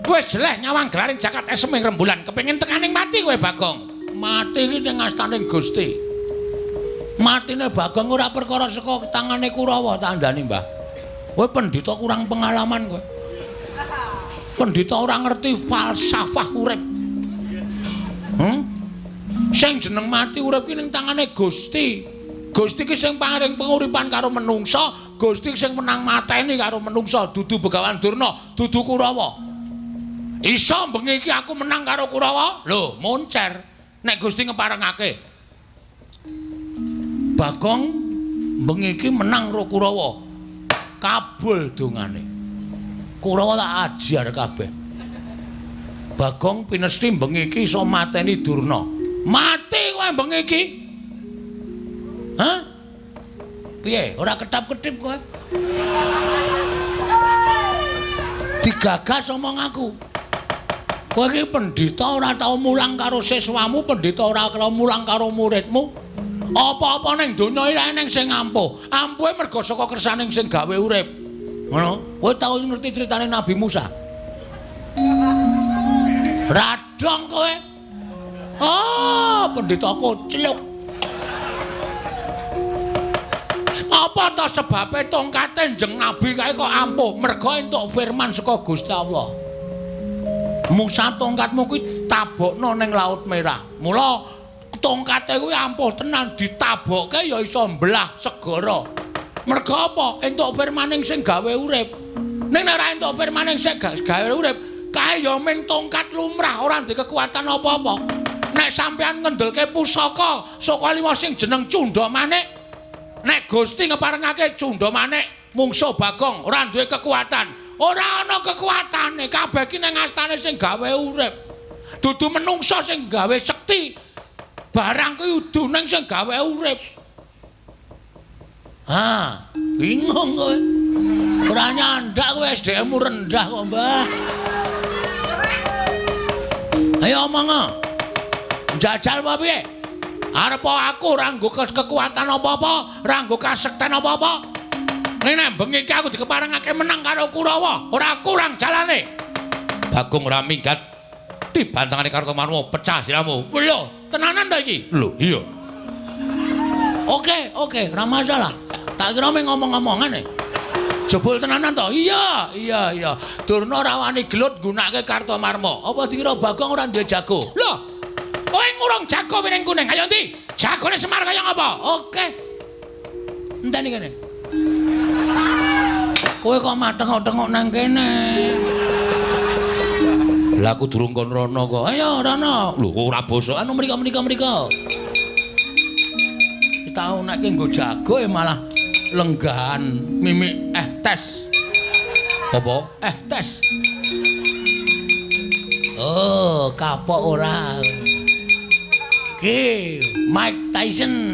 Wis jeleh nyawang gelaring jagat esem ing rembulan kepengin tekaning mati kowe Bagong. Mati iki ning astaning Gusti. Matine Bagong ora perkara saka tangane Kurawa tandani, Mbah. Kowe pendhita kurang pengalaman kowe. Pendhita ora ngerti falsafah urip. Sing jeneng mati urip ki ning tangane Gusti. Gusti ki sing paring penguripan karo menungsa, Gusti sing menang mateni karo menungsa, dudu Begawan Durna, dudu Kurawa. Iso bengi iki aku menang karo Kurawa? Lho, moncer. Nek Gusti ngeparengake. Bagong bengi iki menang karo Kurawa. Kabul dongane. Kurawa tak ajar kabeh. Bagong pinesti bengi iki iso mateni Durna. Mati kowe bengi iki. Hah? Piye? Ora ketap-ketip kowe. Digagas omong aku. Kowe iki pendhita ora tau mulang karo siswamu, pendhita ora tau mulang karo muridmu. Apa-apa ning donya iki eneng sing ampuh. Ampuhe mergo saka kersaning sing gawe urip. Ngono. Kowe tau ngerti critane Nabi Musa? Radong kowe. Ah, pendhita kocluk. Apa ta sebabe tongkate Kanjeng Nabi kae kok ampuh? Mergo entuk firman saka Gusti Allah. Musa tongkatmu kuwi tabokno ning Laut Merah. Mula tongkate kuwi ampuh tenan, ditabokke ya iso mbelah segara. Mergo apa? Entuk firmaning sing gawe urip. Ning nek ora entuk firmaning sing gawe urip, kae ya mung tongkat lumrah, ora ndek kekuatan apa-apa. Nek sampean ngendelke pusaka saka lima sing jeneng Cundha Manik, nek Gusti ngeparengake Cundha Manik mungsuh Bagong ora duwe kekuatan. Ora ana kekuatane, kabeh iki nang astane sing gawe urip. Dudu menungsa sing gawe sekti. Barang kuwi udu ning sing gawe urip. Ah, bingung kowe. Ora nyandak kowe, SDM-mu rendah kok, Mbah. Ayo omong. Njajal apa piye? Arep aku ora nggo kekuatan apa-apa, ora nggo kasekten apa-apa. Ning nek bengi iki aku dikeparengake menang karo Kurawa, ora kurang jalane. Bagong ora minggat dibantangane Kartomarma pecah siramu. Lho, tenanan ta iki? Lho, iya. Oke, oke, ora masalah. Tak kira mung ngomong-ngomongan e. Jebul tenanan to? Iya, iya, iya. Durna ora wani gelut nggunakake Kartomarma. Apa dikira Bagong ora duwe jago? Lho, kowe ngurung jago piring kuning. Ayo ndi? Jagone Semar kaya ngapa? Oke. Enteni kene. Kowe kok matengok-tengok nang kene? Lah aku durung kon rono kok. Ayo rono. Lho ora bosok. Anu mriko mriko mriko. Tau nek nggo jago malah lenggahan mimik tes. Apa? Tes. Oh, kapok ora. Ki Mike Tyson.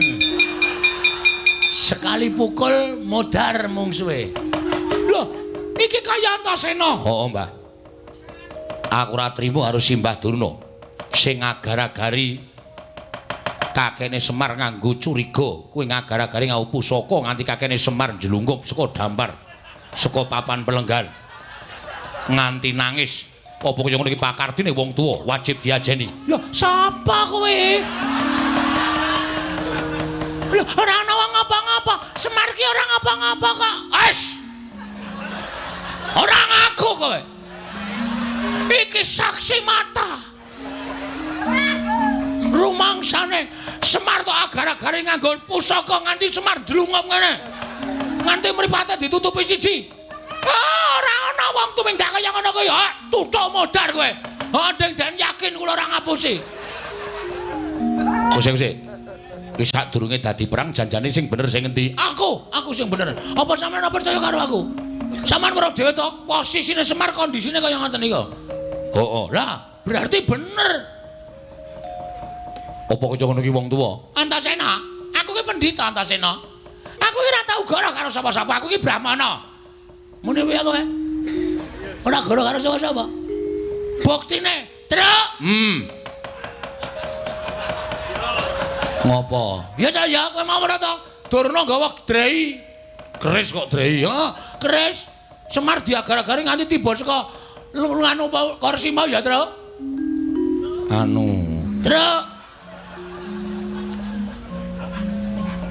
Sekali pukul modar mungsuhe. Loh, iki kaya Antasena. Heeh, Mbah. Aku ora trimo karo Simbah Durna sing agar-agari kakene Semar nganggo curiga, kuwi ngagar-agari nganggo pusaka nganti kakene Semar njlungkup saka dampar, saka papan pelenggan. Nganti nangis. Apa kaya ngono iki pakardine wong tuwa wajib diajeni. Loh, sapa kowe? Lho, ora ana wong ngapa-ngapa. Semar ki ora ngapa-ngapa kok. Wes. Ora ngaku kowe. Iki saksi mata. Rumangsane Semar tok agar-agare nganggo pusaka nganti Semar ndlungup ngene. Nganti mripate ditutupi siji. Ah, ora ana wong tumindak kaya ngono kuwi. Ha, tuthuk modar kowe. Ha, deng den yakin kula ora ngapusi. Kose-kose. Wis sadurunge dadi perang janjane sing bener sing endi? Aku sing bener. Apa sampeyan ora percaya karo aku? Sampeyan weruh dhewe to, posisine Semar kondisine kaya ngoten niku. Heeh. Lah, berarti bener. Apa kaya ngono ki wong tuwa? Antasena, aku ki pendhita Antasena. Aku ki ora tau goro karo sapa-sapa, aku ki brahmana. Muni piye kowe? Ora goro karo sapa-sapa. Buktine, Truk. Ngopo? Ya ta ya, kowe mau ora to? Durna nggawa drei. Keris kok drei? Ya, keris. Semar diagar-agari nganti tiba saka nganu kursi mau ya, Truk. Anu, Truk.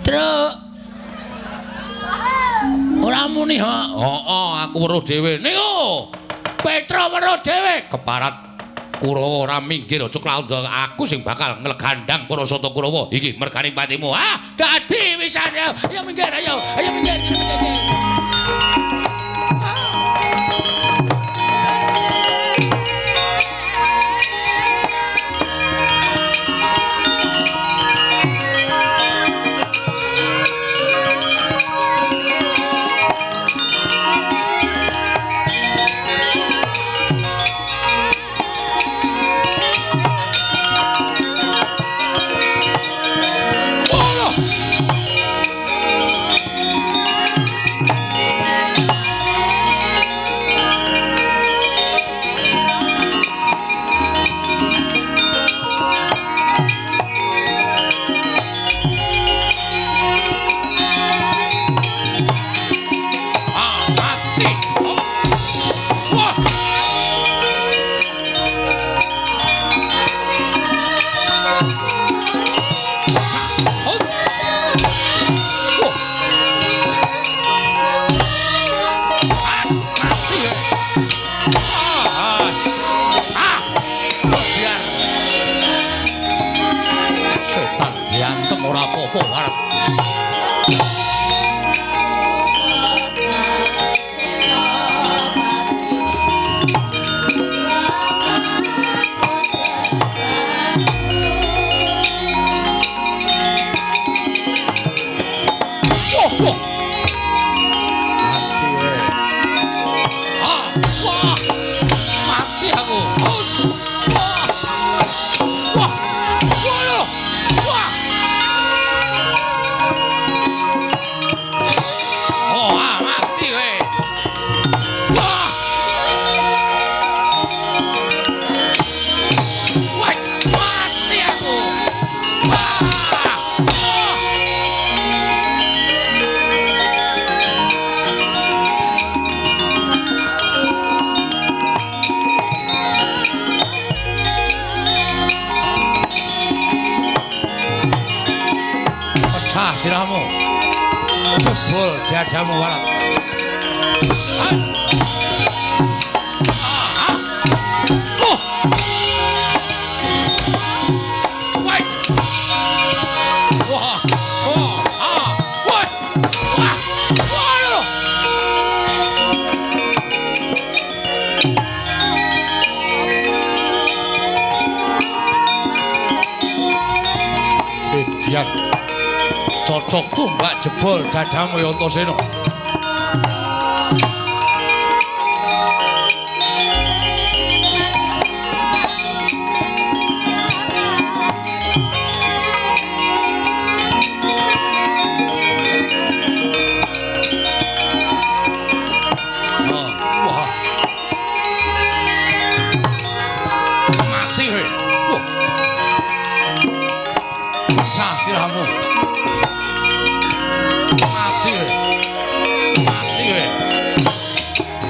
Truk. Ora muni ha. Heeh, aku weruh dhewe. Niku. Petra weruh dhewe. Keparat Kurawa ora minggir aja klaut aku sing bakal nglegandang para sata Kurawa. Iki mergane patimu. Ah, dadi wisan. Ayo minggir, ayo. Ayo minggir, minggir. Mati. Ah. Biar. Setan diantem ora apa-apa arep. Sirahmu jebol dadamu walat. Cocok tombak jebol dadamu ya Antasena. Wah. Mati kowe. Pecah sirahmu. Mati kowe. Mati kowe.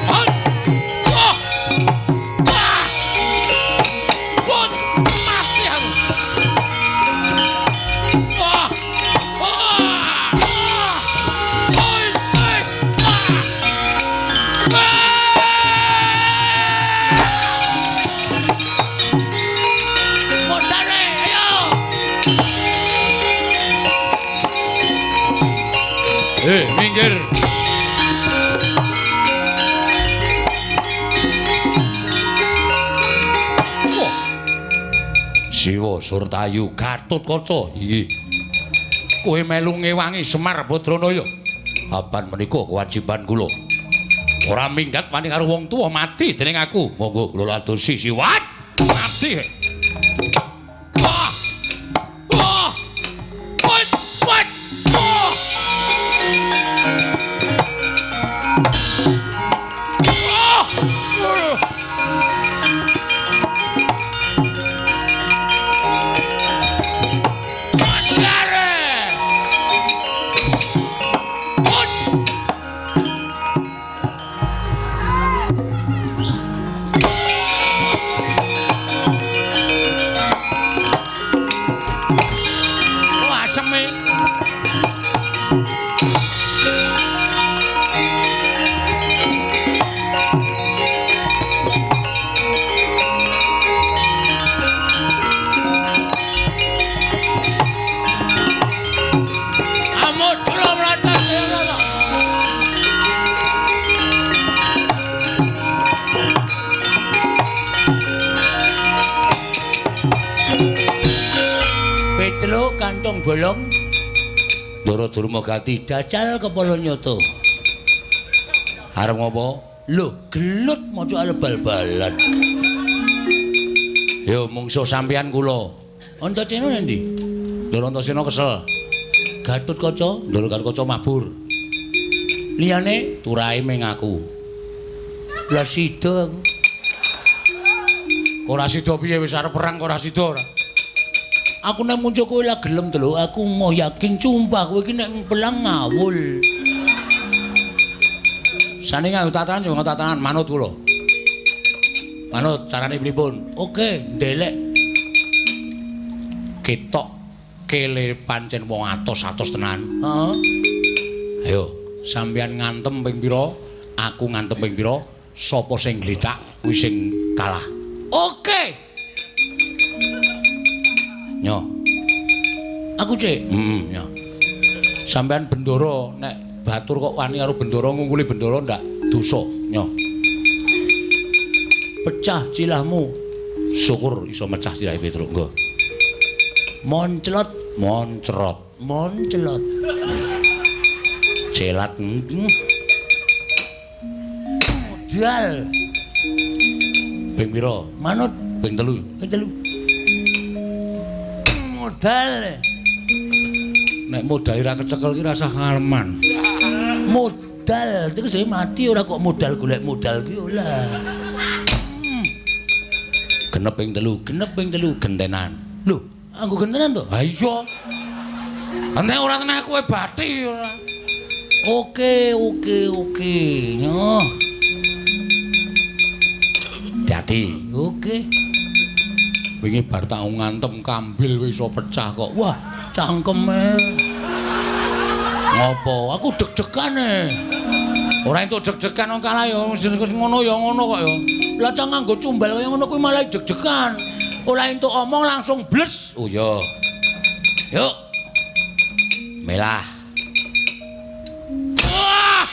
Oh. Wah. Wah. Mati aku. Wah. Wah. Oi, oi. Modare, ayo. Minggir. Wah. Siwa Surtayu Gatotkaca. Inggih. Kowe melu ngewangi Semar Badranaya. Apan menika kewajiban kula. Ora minggat wani karo wong tuwa mati dening aku. Monggo kula adosi siwat. Mati. Wah. Wah. Wah. Wah. Wah. Petruk kantong bolong Ndara Durmagati dacal kepala nyoto. Arep ngopo? Lho, gelut maca arep bal-balan. Yo mungsuh sampeyan kula. Antasena nendi? Ndara Antasena kesel. Gatotkaca, Ndara Gatotkaca mabur. Liyane turahe ming aku. Lah sida aku. Ora sida piye wis arep perang kok ora sida ora. Aku nek muncul kowe lah gelem to lho, aku moh yakin sumpah kowe iki nek pelang ngawul. Sane nganggo tatanan yo nganggo tatanan manut kula. Manut carane pripun? Oke, ndelek. Ketok kele pancen wong atos-atos tenan. Heeh. Ayo, sampeyan ngantem ping pira? Aku ngantem ping pira, sapa sing glethak kuwi sing kalah. Oke. Nyo. Aku cek. Heeh, nyo. Sampean Bendoro nek batur kok wani karo Bendoro ngungkuli Bendoro ndak dosa, nyo. Pecah cilahmu. Syukur iso mecah silahe Petruk nggo. Monclot, moncrot, monclot. Celat. Modal. Ping pira? Manut ping 3. Ping 3. Modal. Nek modal ora kecekel ki rasah ngaleman. Modal, terus saya mati ora kok modal golek modal ki ora. Genep ping 3, genep ping 3 gentenan. Lho, aku gentenan to? Ha iya. Nek ora tenah kowe bathi ora. Oke, oke, oke. Nyoh. Dadi, oke. Wingi bar tak ngantem kambil wis iso pecah kok. Wah, cangkeme. Ngopo? Aku deg-degan e. Ora entuk deg-degan wong kalah ya ngono ya ngono kok ya. Lah cang nganggo cumbal kaya ngono kuwi malah deg-degan. Ora entuk omong langsung bles. Oh iya. Yuk. Melah. Wah!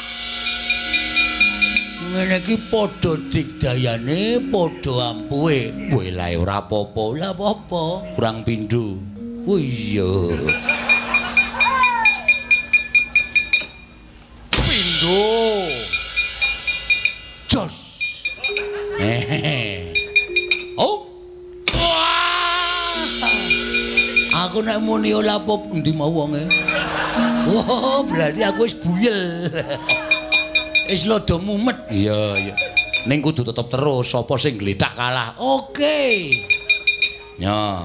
Ngene iki padha digdayane, padha ampuhe. Welae ora apa-apa. Ora apa-apa. Kurang pindho. Oh iya. Pindho. Jos. Hehehe. Oh. Wah. Aku nek muni ora apa endi mau wonge. Oh, berarti aku wis buyel. Wis lodo mumet. Iya, iya. Ning kudu tetep terus sapa sing glethak kalah. Oke. Nyo.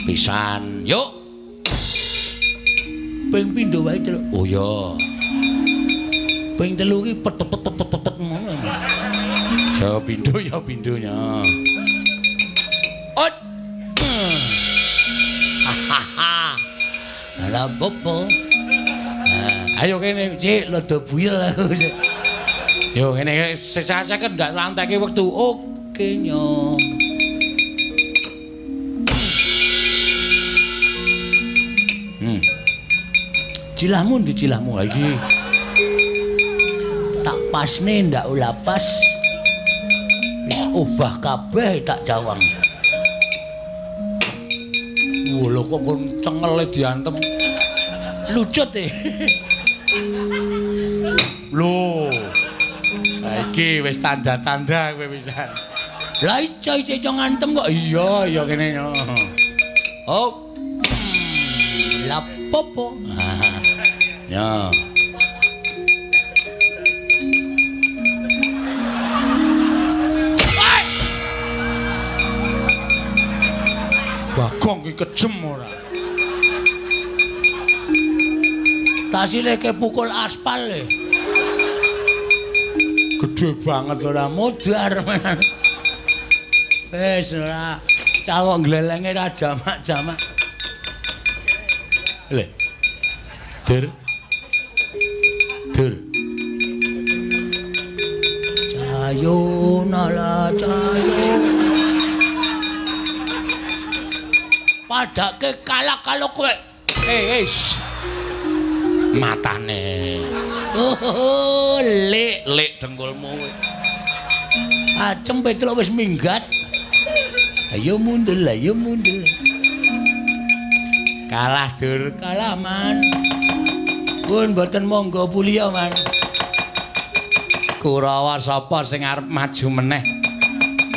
Pisan, yuk. Ping pindho wae, Truk. Oh iya. Ping 3 ki pet pet pet pet pet ngono. Ya pindho ya pindho nya. Ot. Hahaha. Lah opo? Ayo kene, Cik, lodo buyel aku. Yo ngene sesah-sesah ndak lanteke wektu. Oke nyo. Cilahmu ndi cilahmu iki? Tak pasne ndak ula pas. Wis obah kabeh tak cawang. Wah, lho kok nggon cengele diantem. Lucut e. Lho. Ha iki wis tanda-tanda kowe pisan. Lah iso iso ngantem kok. Iya, iya kene. Oh. Lah popo. Ya. Bagong ki kejem ora. Tasile ke pukul aspal e. Gede banget ora modar. Wis ora cawok glelenge ra jamak-jamak. Le. Dur. Dur. Cayo nala cayo. Padake kalah kalau kowe. Eh, matane. Oh, lek lek dengkulmu kowe. Acem Petruk wis minggat. Ayo mundur, ayo mundur. Kalah dur, kalah man. Pun mboten monggo puliya man. Kurawa sapa sing arep maju meneh?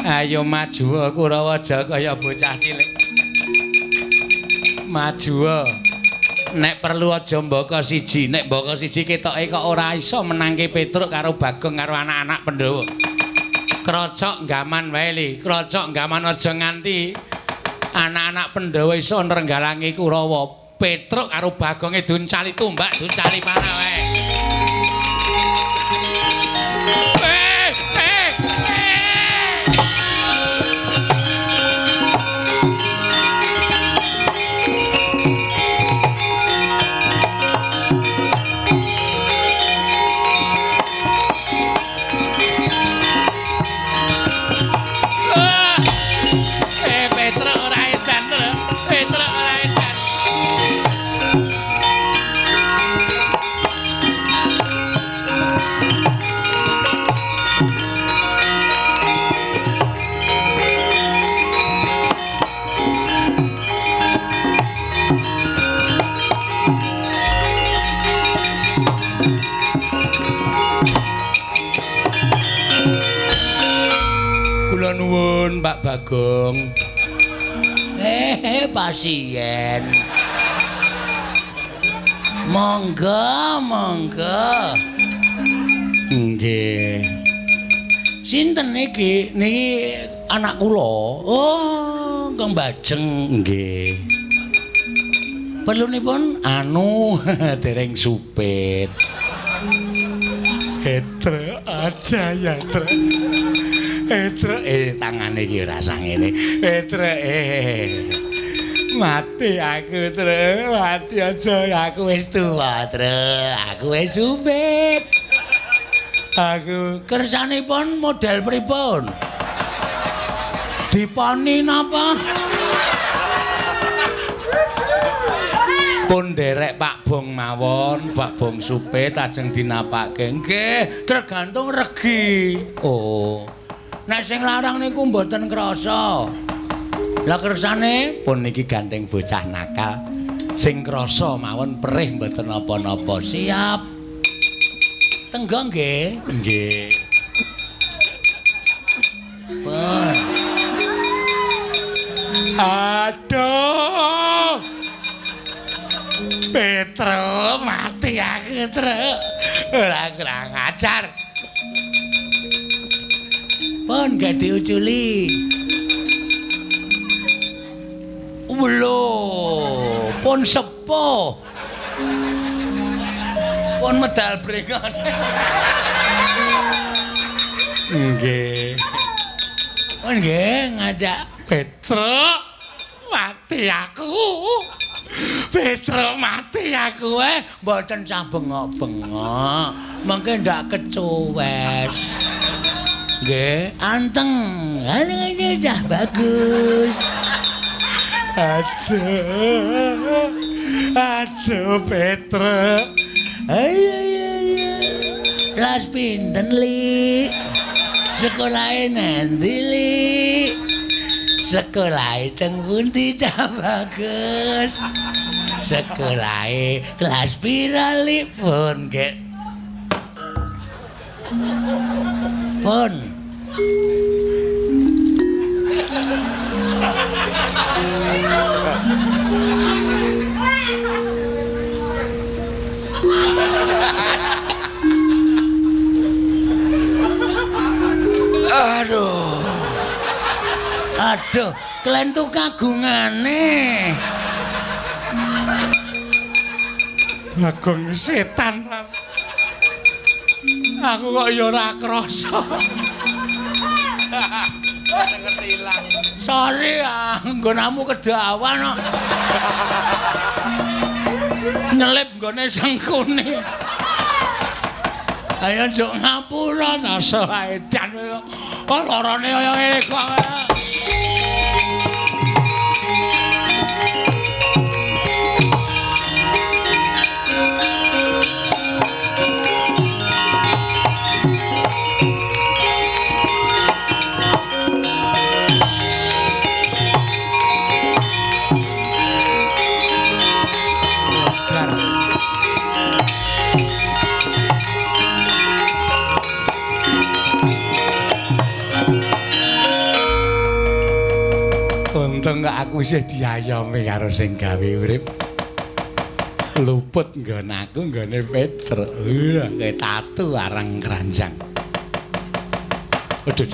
Ayo maju Kurawa aja kaya bocah cilik. Maju. Nek perlu aja mbaka siji, nek mbaka siji ketoke kok ora iso menangke Petruk karo Bagong karo anak-anak Pandhawa. Krocok gaman wae li, krocok gaman aja nganti anak-anak Pandhawa iso nrenggalangi Kurawa. Petruk karo Bagonge duncali tumbak, duncali panah wae. Kula nuwun Pak Bagong. Pasien. Monggo, monggo. Nggih. Sinten niki? Niki anak kula. Oh, Kang Bajeng. Nggih. Perlunipun anu dereng supit. Etre aja ya, Tre. Etre tangane iki ora sangene. Etre mati aku, Tre. Mati aja aku wis tuwa, Tre. Aku wis supit. Aku kersanipun model pripun? Diponi napa? Pun nderek Pak Bong mawon, Pak Bong supit ajeng dinapake. Nggih, tergantung regi. Oh. Nek sing larang niku mboten krasa. Lah kersane pun niki gandeng bocah nakal. Sing krasa mawon perih mboten napa-napa. Siap. Tenggo nggih. Nggih. Pun. Aduh. Petro mati aku, Tru. Ora kurang ajar. Pun gak diuculi. Lho, pun sepuh. Pun medal brengos. Nggih. Pun nggih ngajak Petro mati aku. Petro mati aku mboten sah bengok-bengok. Mengke ndak kecuwes. Nggih, anteng. Ngene cah bagus. Aduh. Aduh Petro. Ayo ayo. Kelas pinten, Li? Sekolahe nanti, Li? Sekolahe teng pundi cah bagus? Sekolahe kelas pira, Li? Pun nggih. Pun. Aduh. Aduh, klentu kagungane. Bagong setan. Aku kok ya ora krasa. Sorry, nggonamu kedawan kok. Nyelip nggone sengkune. Ayo njuk ngapura rasa edan. Oh, lorone kaya ngene kok. Untung kok aku isih diayomi karo sing gawe urip. Luput nggon aku nggone Petro. Kayak tatu arang keranjang. Aduh.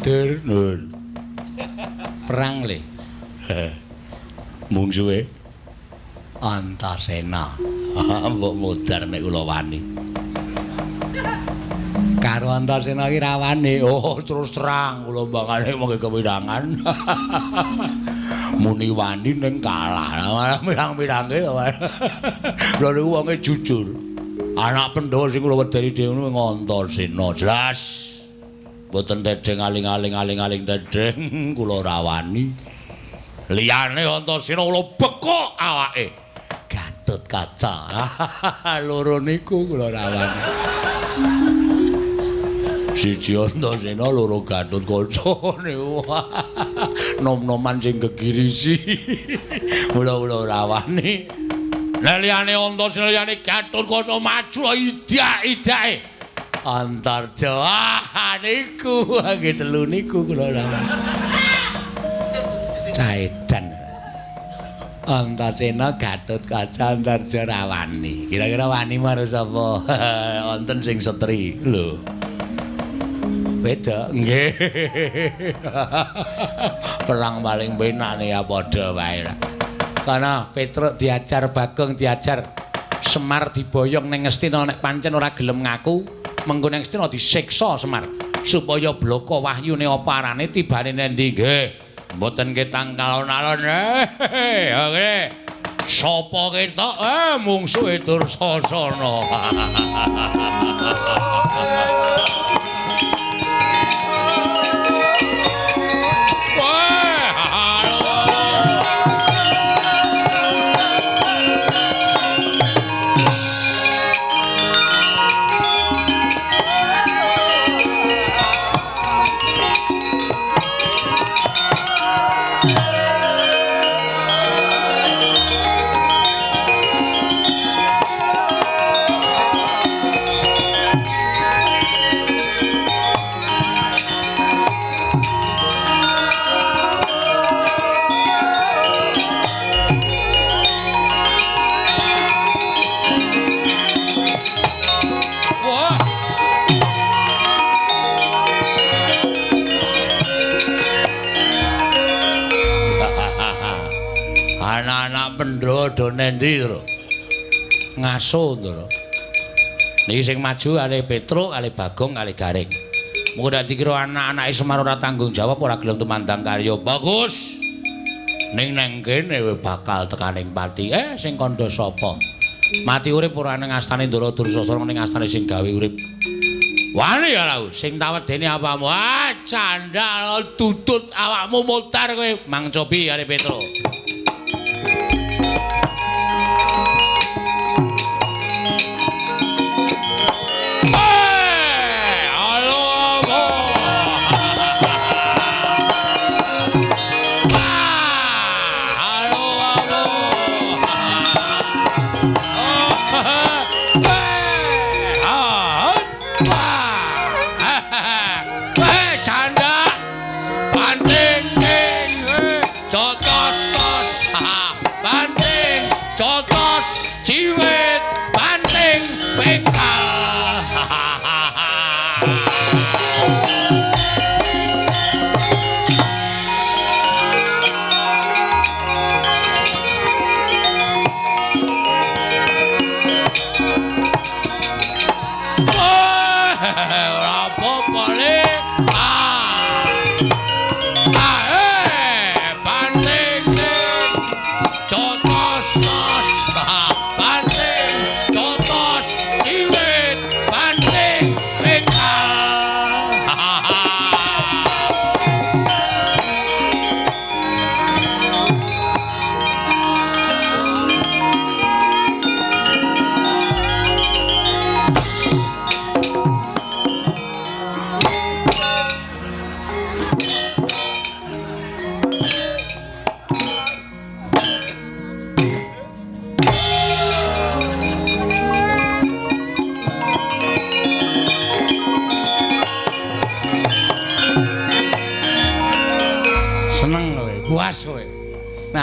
Dur nun. Perang le. Mungsuhe Antasena. Mbok modar nek kula wani. Karo Antasena iki rawane. Oh, terus terang kula mbangane monggo kewirangan. Muni wani ning kalah. Malah mirang-mirange to. Lha niku wonge jujur. Anak Pandhawa sing kula wedeni dhewe niku Antasena. Jelas. Mboten tedheng aling-aling aling-aling tedheng kula ora wani. Liyane Antasena kula bekok awake. Gatut Kaca. Loro niku kula ora wani. Siji Antasena, loro Gatut Kaca niku. Nom-noman sing gegirisi. Mula-mula ora wani. Nek liyane Antasena liyane Gatut Kaca maju idak-idake. Antarja. Ah niku nggih telu niku kula rawuh. Caedan. Antasena Gatotkaca Antarja Rawani. Kira-kira wani marang sapa? Wonten sing setri. Lho. Beda nggih. Perang paling penak ya padha wae. Kana Petruk diajar, Bagong diajar, Semar diboyong ning Ngastina nek pancen ora gelem ngaku, mengko ning Ngastina disiksa Semar supaya bloko wahyune apa arane tibane nendi nggih. Mboten ketang alon-alon. Oke. Sapa ketok mungsuhe Dursasana. Anak-anak Pandhawa do nendi, Tru? Ngaso, Ndara. Niki sing maju kalih Petruk, kalih Bagong, kalih Gareng. Mengko nek dikira anak-anake Semar ora tanggung jawab, ora gelem tumandang karya. Bagus. Ning nang kene bakal tekaning pati. Sing kandha sapa? Mati urip ora ning astane Ndara Dursasana, ning astane sing gawe urip. Wani ya lau, sing tawedene apamu? Ah, candhal tutut awakmu mutar kowe. Mang cobi kalih Petruk.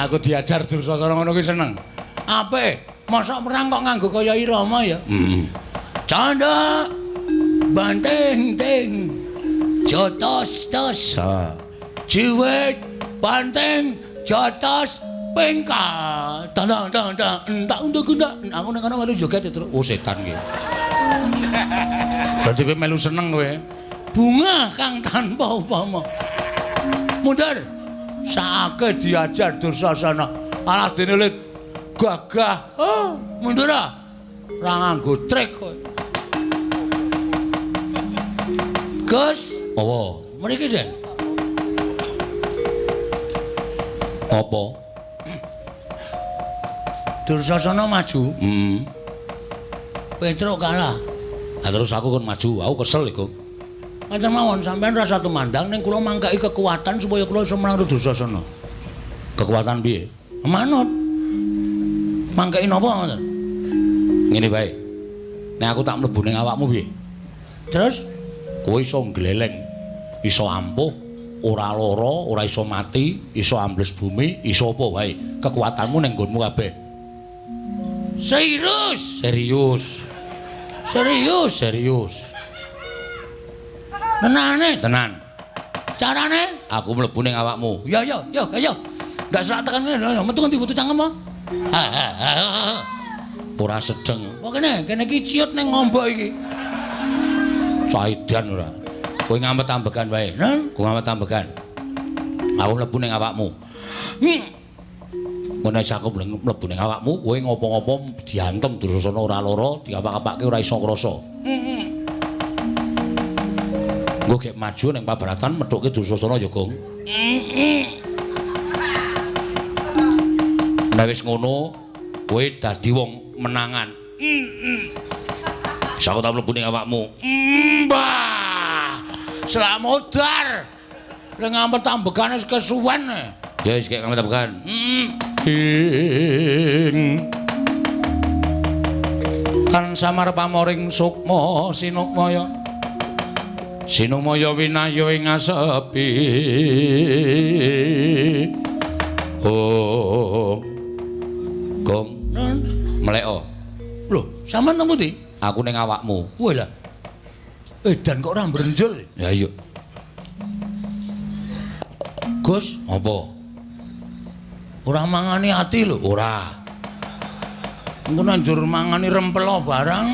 Aku diajar Dursasana ngono kuwi seneng. Apik, mosok perang kok nganggo kaya irama ya. Heeh. Candha banting ting jotos tos. Jiwit banting jotos pengkal. Tandang tandang entak untuk gundak. Aku nek kono melu joget terus. Oh setan ki. Berarti kowe melu seneng kowe. Bunga kang tanpa upama. Mundur. Saake diajar Dursasana. Alah dene le gagah. Oh, mundur ah. Ora nganggo trik kowe. Gus, apa? Mriki, Den. Apa? Dursasana maju. Heeh. Petruk kalah. Lah terus aku kon maju, aku kesel iku. Ngaten mawon sampean rasa tumandang ning kula mangkaki kekuatan supaya kula iso menang Dursasana. Kekuatan piye? Manut. Mangkaki napa ngoten? Ngene bae. Nek aku tak mlebu ning awakmu piye? Terus kowe iso gleleng, iso ampuh, ora lara, ora iso mati, iso ambles bumi, iso apa wae. Kekuatanmu ning nggonmu kabeh. Serius? Serius. Serius, serius. Tenane? Tenan. Carane? Aku mlebu ning awakmu. Ya ya ya ya. Ndak serak tekan ngene, metu ngendi butuh cangkem apa? Ora sedeng. Kok kene, kene iki ciut ning ngombo iki. Caidan ora. Kowe ngamet ambegan wae. Nen, kowe ngamet ambegan. Aku mlebu ning awakmu. Ngono wis aku mlebu ning awakmu, kowe ngopo-ngopo diantem Dursasana ora lara, diapak-apake ora iso krasa. Engko gek maju ning pabaratan methuke Dursasana ya, Gong. Nek wis ngono, kowe dadi wong menangan. Wis aku tak mlebu ning awakmu. Mbah. Selak modar. Lek ngampet ambegane wis kesuwen. Ya wis gek ngampet ambegan. Ing tan samar pamoring sukma sinukmaya. Sinumaya winaya ing asepi. Oh. Gong, mleko. Lho, sampean nang pundi? Aku ning awakmu. Wah lah. Edan kok ora mbrenjul. Ya iya. Gus, apa? Ora mangani ati lho. Ora. Engko nanjur mangani rempelo barang.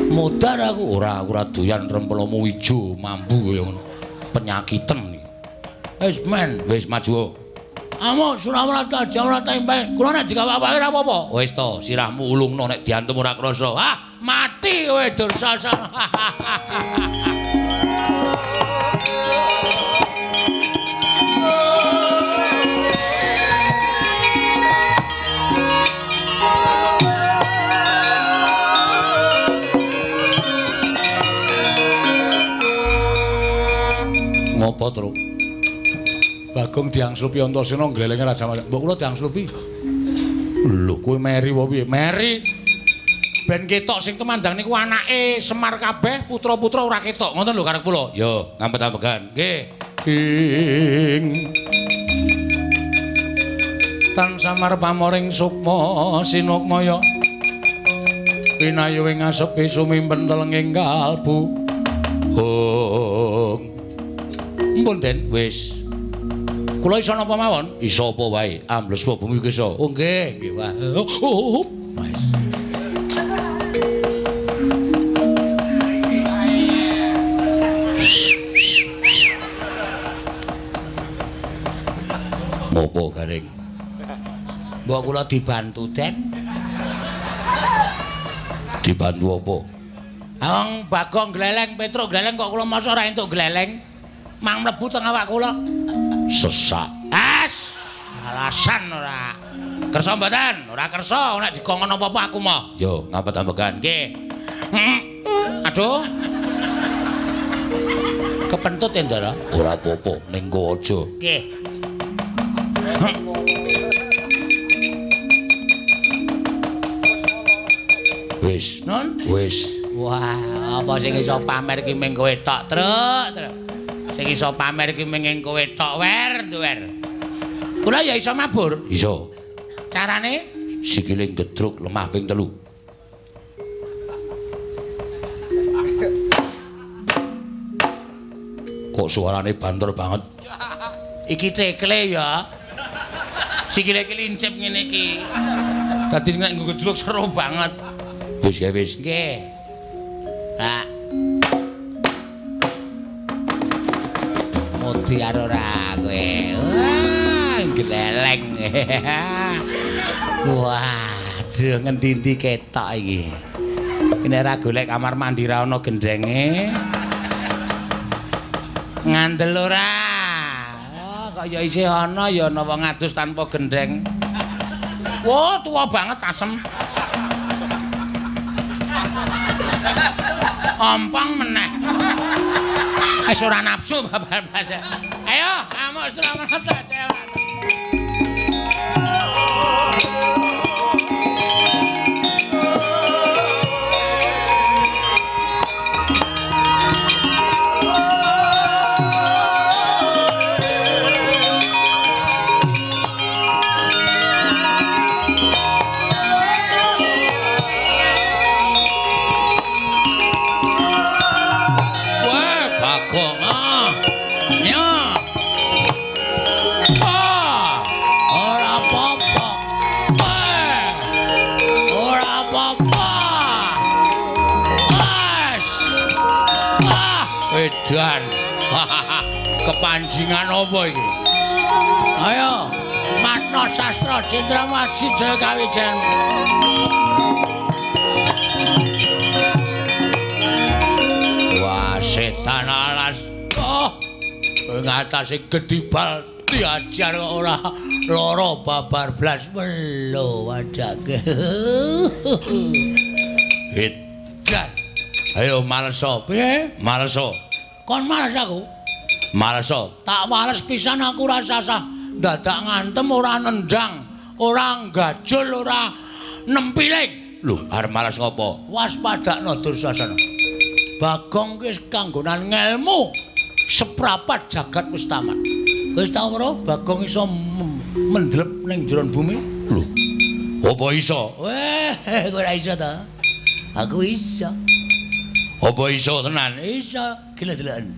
Modar aku. Ora, aku ora doyan rempelomu ijo mambu kaya ngono. Penyakiten iki. Wis men, wis maju. Amuk Surawrata Jawrata tempe. Kula nek dikawak-awake ora apa-apa. Wis to, sirahmu ulungno nek diantem ora krasa. Ah, mati kowe Dursasana. Ngopo, Truk? Bagong diangslupi Antasena glelenge Raja Mas. Mbok kula diangslupi. Lho, kowe meri apa piye? Meri. Ben ketok sing tumandang niku anake Semar kabeh, putra-putra ora ketok. Ngoten lho karep kula. Yo, ngampet-ambegan. Nggih. Ing tan samar pamoring sukma sinukmaya. Pinayu ing asepi sumimpen telenging kalbu. Hong. Mpun Den, wis. Kula iso napa mawon? Iso apa wae, ambles apa bumi iso. Oh nggih, nggih wae. Oh, wis. Ngopo garing? Mbok kula dibantu, Den. Dibantu apa? Wong Bagong gleleng, Petruk gleleng kok kula mosok ora entuk gleleng. Mang mlebu teng awak kula. Sesak. As, alasan ora. Kersa mboten? Ora kersa, nek dikongkon apa-apa aku moh. Yo, ngapet-ambegan. Nggih. Aduh. Kepentut ya, Ndara? Ora apa-apa, ning kowe aja. Nggih. Wis. Nun? Wis. Wah, apa sing iso pamer ki ming kowe tok, Truk, Truk. Sing iso pamer ki ming kowe tok, wer, wer. Kula ya iso mabur. Iso. Carane sikile gedruk lemah ping 3. Kok suarane banter banget. Iki tekle ya. Sikile iki lincip ngene iki. Dadi nek nggo gejruk seru banget. Wis ya wis. Nggih. Pak. Modiar ora kowe. Wah, gleleng. Waduh, ngendi-endi ketok iki. Nek ora golek kamar mandi ra ana gendenge. Ngandel ora. Oh, kok ya isih ana ya ana wong adus tanpa gendeng. Wah, tuwa banget asem. Ompong meneh. Wis ora nafsu babar bas. Ayo, amuk Suramarta. Edan. Kepanjingan apa iki? Ayo, Matno Sastra Jenderal Maji Jaya Kawijayan. Wah, setan alas. Oh, ngatasi gedibal diajar kok ora lara babar blas melo wadake. Edan. Ayo maleso. Piye? Maleso. Kon males aku? Maleso. Tak males pisan aku ora sasah. Dadak ngantem ora nendang, ora gajul, ora nempiling. Lho, arep males ngopo? Waspadakno Dursasana. Bagong ki wis kanggonan ngelmu. Seprapat jagat wis tamat. Wis tau ora Bagong iso mendlep ning jero bumi? Lho. Apa iso? Weh, kowe ora iso ta? Aku iso. Apa iso tenan? Iso. Gila deloken.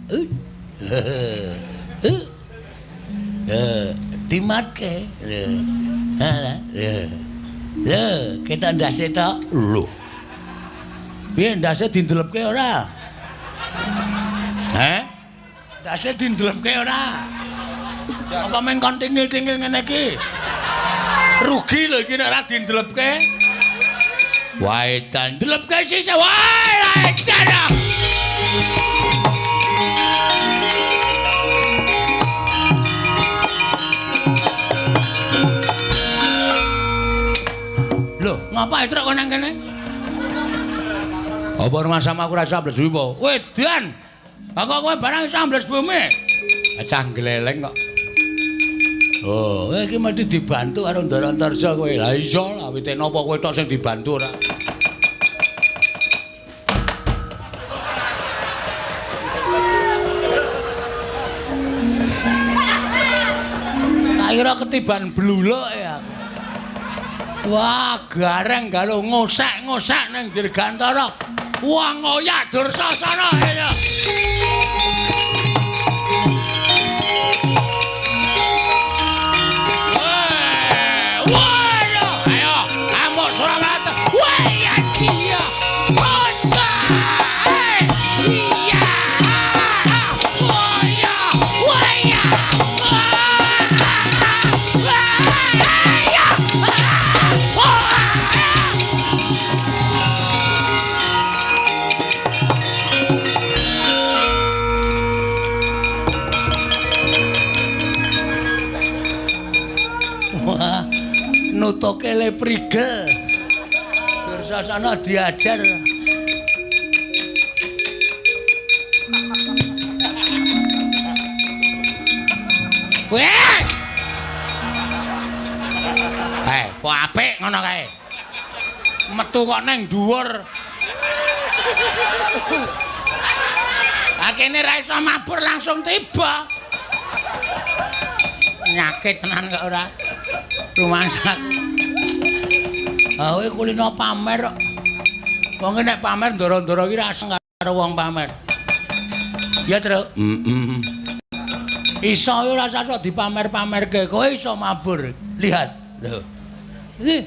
Dimatke. Lho. Ha, lho. Lho, ketok ndase tok. Lho. Piye ndase dindelepke ora? Heh? Ndase dindelepke ora? Apa men kon tingil-tingil ngene iki? Rugi lho iki nek ora dindelepke. Wae dan ndelepke sisih. Wae lah edan. Lho, ngapa truk kok nang kene? Apa rumah sama aku rasa ambles bumi apa? Wedan. Kok kowe barang iso ambles bumi? Cah gleleng kok. Oh, kowe iki mesti dibantu karo Ndara Antarja kowe. Lah iso lah, wite napa kowe tok sing dibantu ora? Tak kira ketiban bluluk ya. Wah, gareng galo ngosek-ngosek ning Dirgantara. Wah, ngoyak Dursasana ya. Wah, ayo, amuk Suramarta. Wah, ya dia. Iya. Wah, ya. Wah, ya. Nutuke le prigel. Dursasana diajar. Weh. Eh, kok apik ngono kae. Metu kok nang dhuwur. Akene ra iso mabur langsung tiba. Nyakit tenan kok ora. Rumangsa. Ah kowe kulino pamer kok. Wong nek pamer ndoro-ndoro iki ra seneng karo wong pamer. Ya, Truk. Heeh. Iso ora sasok dipamer-pamerke, kowe iso mabur. Lihat. Lho. Iki.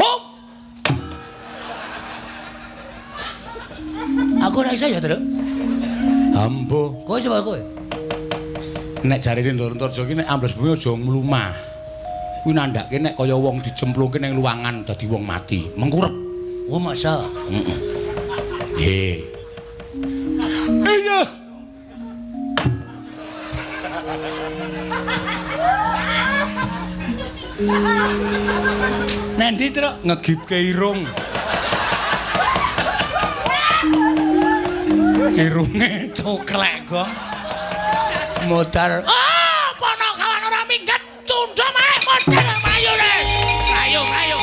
Hop. Aku ora iso ya, Truk. Ambo. Kowe coba kowe. Nek jarene Ndara Antarja iki nek ambles bumi aja mlumah. Kuwi nandhake nek kaya wong dicemplungke ning luwangan dadi wong mati, mengkurep. Oh, masa? Heeh. Nggih. Iya. Nanti Truk ngegipke irung. Irunge coklek kok. Modar. Ah, Panakawan ora minggat, tundha maneh modar mayune. Ayo, ayo.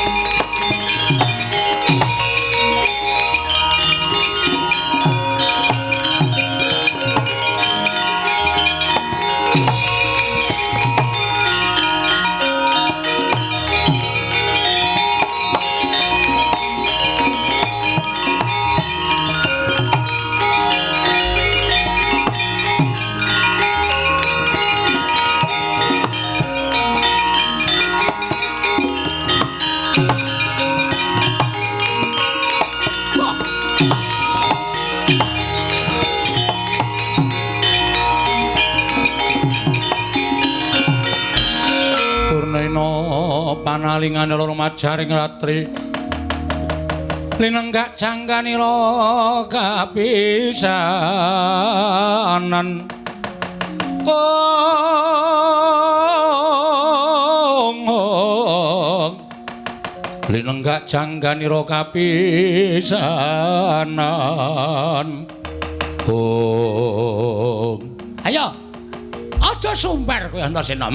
Malingane loro majaring ratri linenggak jangkanira kapisanan. Ong linenggak jangkanira kapisanan. Ong ayo aja sumbar kowe Antasena.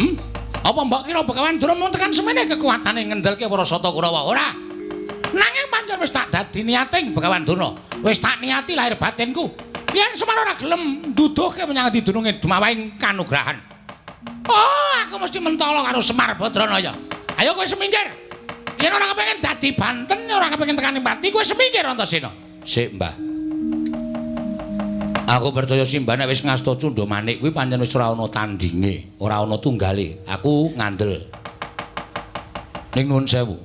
Apa mbok kira Begawan Durna mung tekan semene kekuatane ngendelke para Sata Kurawa? Ora. Nanging pancen wis tak dadi niating Begawan Durna. Wis tak niati lahir batinku. Yen Semar ora gelem nduduhke menyang dununge dumawahing kanugrahan. Oh, aku mesti mentala karo Semar Badranaya. Ayo kowe semingkir. Yen ora kepengin dadi banten, ora kepengin tekan pati, kowe semingkir Antasena. Sik, Mbah. Aku percaya Simbah nek wis ngasta Cundha Manik kuwi pancen wis ora ana tandinge, ora ana tunggale. Aku ngandel. Ning nuwun sewu.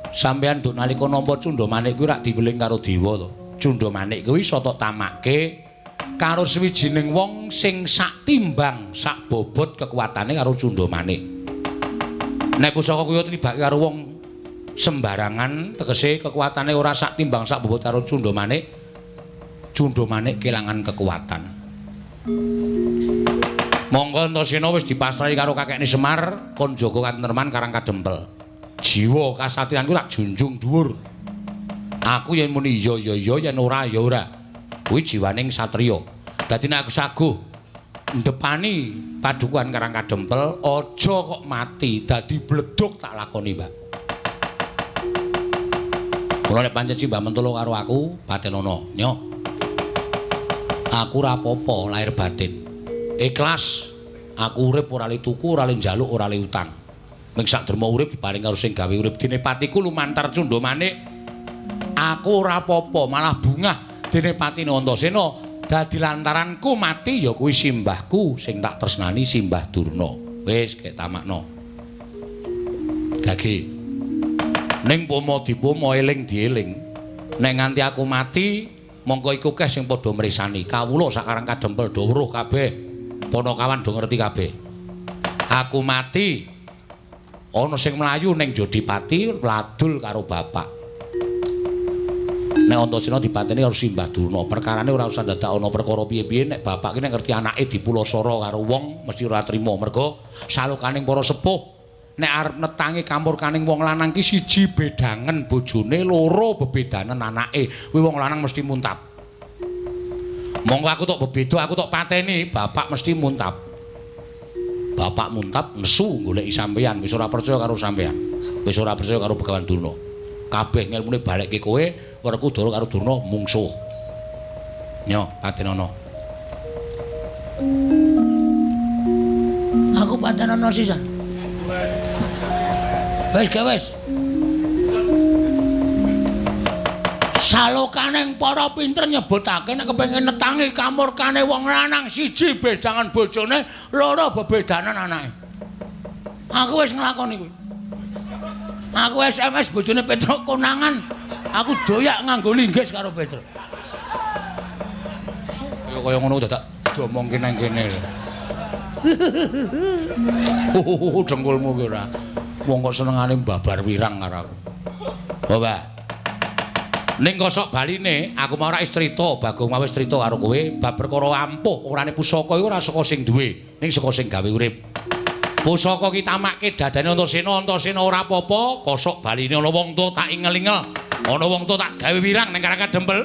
Sampeyan nduk nalika nampa Cundha Manik kuwi rak diweling karo dewa to. Cundha Manik kuwi iso tok tamake karo sawijining wong sing sak timbang, sak bobot kekuatane karo Cundha Manik. Nek pusaka kuwi tibake karo wong sembarangan, tegese kekuatane ora sak timbang sak bobot karo Cundha Manik. Cundha Manik kelangan kekuatan. Monggo Antasena wis dipasrahi karo kakekne Semar kon jaga katentreman Karang Kadempel. Jiwa kasatriyanku rak junjung dhuwur. Aku yen muni iya ya iya, yen ora ya ora. Kuwi jiwaning satriya. Dadi nek aku saguh ndepani padukuhan Karang Kadempel, aja kok mati, dadi bledug tak lakoni, Mbah. Mula nek pancen Simbah mentolo karo aku, patenono, nyo. Aku ora apa-apa lahir batin. Ikhlas aku urip ora le tuku, ora le njaluk, ora le utang. Ming sak derma urip diparing karo sing gawe urip. Dene patiku lumantar Cundha Manik. Aku ora apa-apa, malah bungah dene patine Antasena dadi lantaranku mati ya kuwi simbahku sing tak tresnani Simbah Durna. Wis gek tamakno. Gage. Ning pomo dipomo eling dieling. Nek nganti aku mati mongko iku keh sing padha mresani. Kawula sak Karang Kadempel do weruh kabeh. Panakawan do ngerti kabeh. Aku mati ana sing mlayu ning Jodipati ladul karo bapak. Nek Antasena dipateni karo Simbah Durna, perkarane ora usah dadak ana perkara piye-piye nek bapak ki nek ngerti anake dipulasara karo wong mesti ora trima mergo salokaning para sepuh nek arep netangi kamurkaning wong lanang ki siji bedangen bojone, loro bebedanen anake. Kuwi wong lanang mesti muntap. Monggo aku tok bebeda, aku tok pateni, bapak mesti muntap. Bapak muntap nesu goleki sampeyan, wis ora percaya karo sampeyan. Wis ora percaya karo Begawan Durna. Kabeh ngelmune balekke kowe, Werkudara karo Durna mungsuh. Nyo, patenono. Aku patenono sisan. Wis ge wis. Salokaning para pinter nyebutake nek kepengin netangi kamurkane wong lanang siji bedangan bojone, loro bebedanan anake. Aku wis nglakoni kuwi. Aku SMS bojone Petruk konangan. Aku doyak nganggo linggis karo Petruk. Ya kaya ngono dadak diomongke nang kene lho. Dengkulmu ki ora. Wong kok senengane babar wirang karo aku. Oh, Mbah. Ning kosok baline aku mau ora wis crita, Bagong mau wis crita karo kowe bab perkara ampuh orane pusaka iku ora saka sing duwe, ning saka sing gawe urip. Pusaka ki tamake dadane Antasena, Antasena ora apa-apa, kosok baline ana wong tuwa tak ingel-ingel, ana wong tuwa tak gawe wirang ning Karang Kadempel.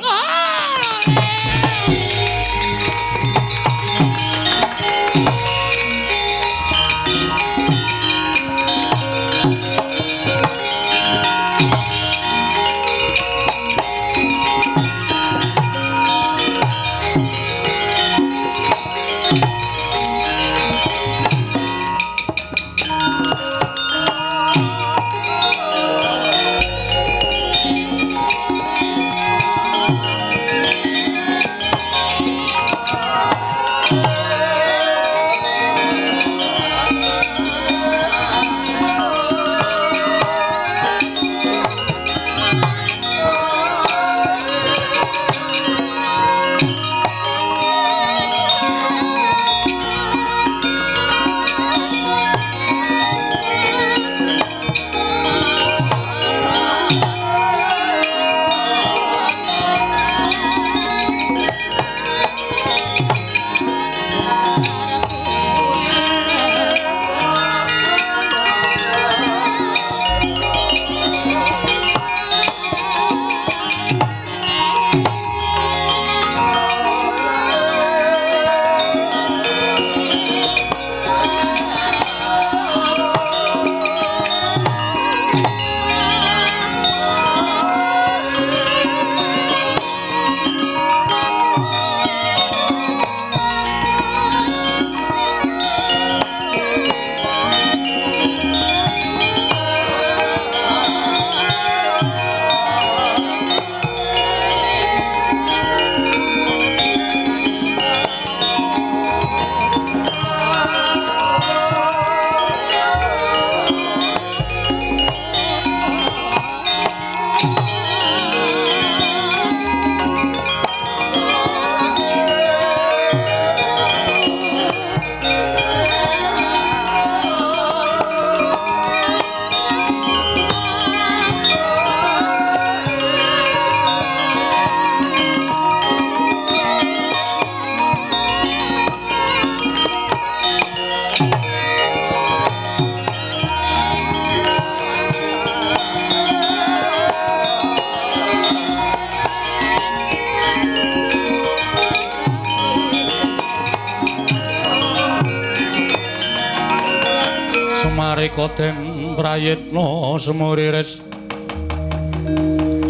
Nalika den prayitna semuriris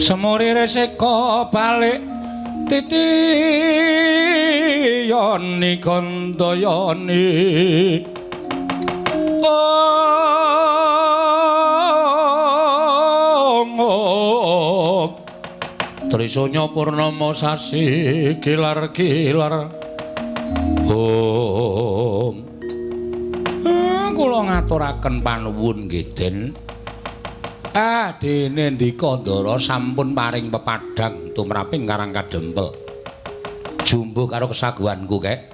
semuriris eka balik titiyani gandayani ong Trisanya purnama sasi kilar-kilar. Om. Kula ngaturaken panuwun nggih Den. Ah, dene ndika Ndara sampun paring pepadhang tumraping Karang Kadempel. Jumbuh karo kesaguhanku kek.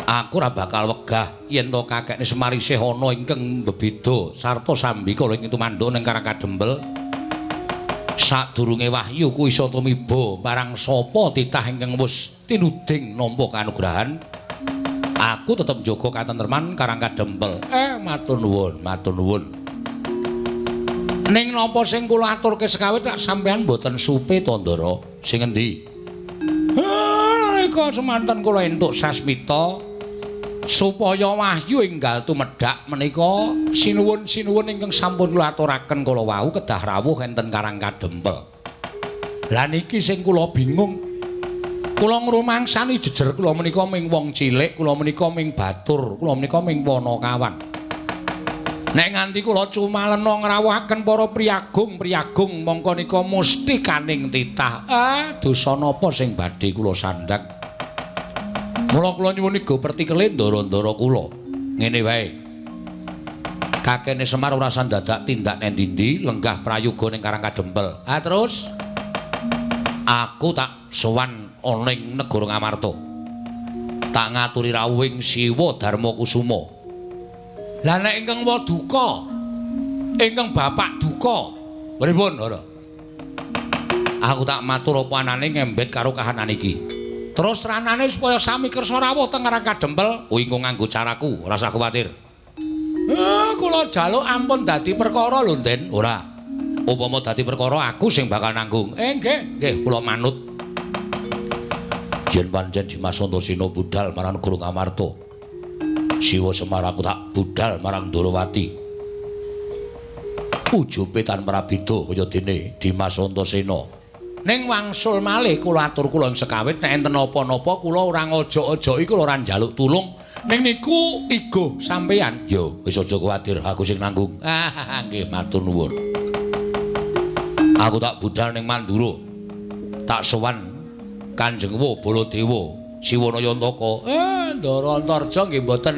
Aku ora bakal wegah yen to kakekne Semar isih ana ingkang bebeda sarta sambikala ing tumanduk ning Karang Kadempel. Sadurunge wahyu ku iso tumiba marang sapa titah ingkang wis tinuding nampa kanugrahan, aku tetep njaga katentreman Karang Kadempel. Matur nuwun, matur nuwun. Ning napa sing kula aturke sekawit lak sampean mboten supe to, Ndara? Sing endi? Nalika semanten kula entuk sasmita supaya wahyu enggal tumedhak menika sinuwun-sinuwun ingkang sampun kula aturaken kala wau kedah rawuh enten Karang Kadempel. Lah niki sing kula bingung. Kula ngrumangsani jejer kula menika ming wong cilik, kula menika ming batur, kula menika ming panakawan. Nek nganti kula cumalena ngrawuhaken para priyagung-priyagung mongko nika musti kaning titah. Ah, dosa napa sing badhe kula sandhang? Mula kula nyuwun iga pertikele ndara-ndara kula. Ngene wae. Kakene Semar ora sandadak tindak neng ndi-ndi, lenggah prayoga ning Karang Kadempel. Ah terus aku tak sowan ana ing negara Ngamarta. Tak ngaturi rawuhing Siwa Darma Kusuma. Lah nek ingkang waduka, ingkang bapak duka, pripun ora? Aku tak matur apa anane ngembet karo kahanan iki. Terus ranane supaya sami kersa rawuh teng Karang Kadempel, kuwi engko nganggo caraku, ora usah kuwatir. Kula jaluk ampun dadi perkara lho, Den. Ora. Upama dadi perkara aku sing bakal nanggung. Nggih, nggih, kula manut. Yen pancen Dimas Antasena budal marang negara Ngamarta, Siwa Semar aku tak budal marang Ndorowati. Ujube tanpa prabida kaya dene Dimas Antasena. Ning wangsul malih kula atur kula ing sekawit nek enten napa-napa kula ora ngojok-ojoki, kula ora njaluk tulung. Ning niku igo sampeyan. Yo wis aja kuwatir, aku sing nanggung. Ah nggih, matur nuwun. Aku tak budal ning Mandura. Tak sowan Kanjeng Wa Baladewa Siwana Yantaka. Ndara Antarja nggih mboten.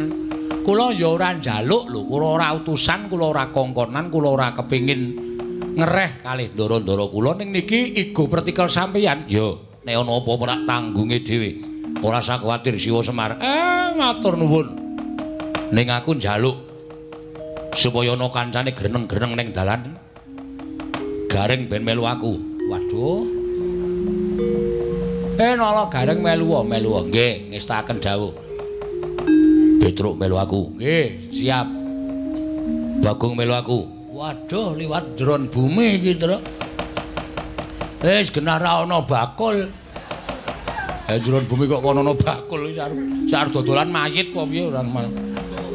Kula ya ora njaluk lho, kula ora utusan, kula ora kongkonan, kula ora kepingin ngereh kalih ndara-ndara kula. Ning niki igo pertikel sampeyan. Yo, nek ana apa-apa tak tanggunge dhewe. Ora usah kuwatir Siwa Semar. Matur nuwun. Ning aku njaluk supaya ana kancane greneng-greneng ning dalan. Gareng ben melu aku. Waduh. Nala Gareng melu melu. Nggih, ngestaken dawuh. Petruk melu aku. Nggih, siap. Bagong melu aku. Waduh, liwat dron bumi iki, Truk. Wis genah ra ana bakul. Dron bumi kok kono ana bakul iki arep dodolan mayit apa piye ora.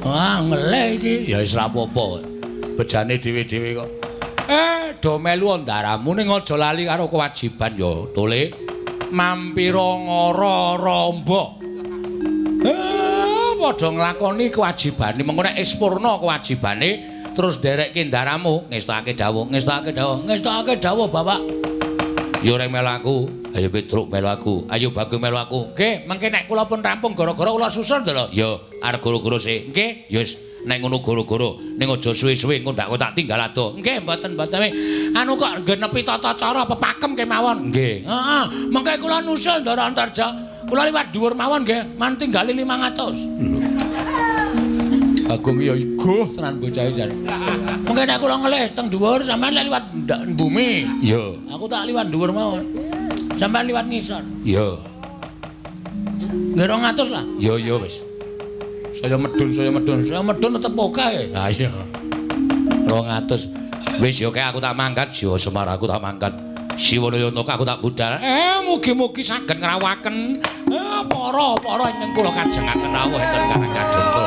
Ah, ngelih iki. Ya wis ra apa-apa. Bejane dhewe-dhewe kok. Do melu ndaramu ning aja lali karo kewajiban ya, Tole. Mampira ngara ramba. Padha nglakoni kewajibane, mengko nek wis purna kewajibane terus nderekke ndaramu, ngestokake dawuh, ngestokake dawuh, ngestokake dawuh Bapak. Yo reng melu aku, ayo Petruk melu aku, ayo Bagong melu aku. Nggih, mengke nek kula pun rampung gara-gara kula susul to lho. Ya, arep gara-gara sik. Nggih, ya wis nek ngono gara-gara, ning aja suwe-suwe engko ndak tak tinggal ado. Nggih, mboten-mboten. Anu kok genepi tata cara pepakem kemawon. Nggih. Heeh, mengke kula nusul Ndara Antarja. Kula liwat dhuwur mawon nggih, man tinggali 500. Lho. Bagong ya iguh tenan bocahe jane. Mengke nek kula ngelih teng dhuwur sampean lek liwat ndak bumi. Iya. Aku tak liwat dhuwur mawon. Sampean liwat ngisor. Iya. Nggih 200 lah. Iya iya wis. Saya medun, saya medun, saya medun tetep oke. Ha iya. 200. Wis yo kek aku tak mangkat, Siwa Semar aku tak mangkat. Siwana Yantaka aku tak budal. Mugi-mugi saged ngrawaken para-para ingkang kula kajengaken rawuh enten Karang Kadempel.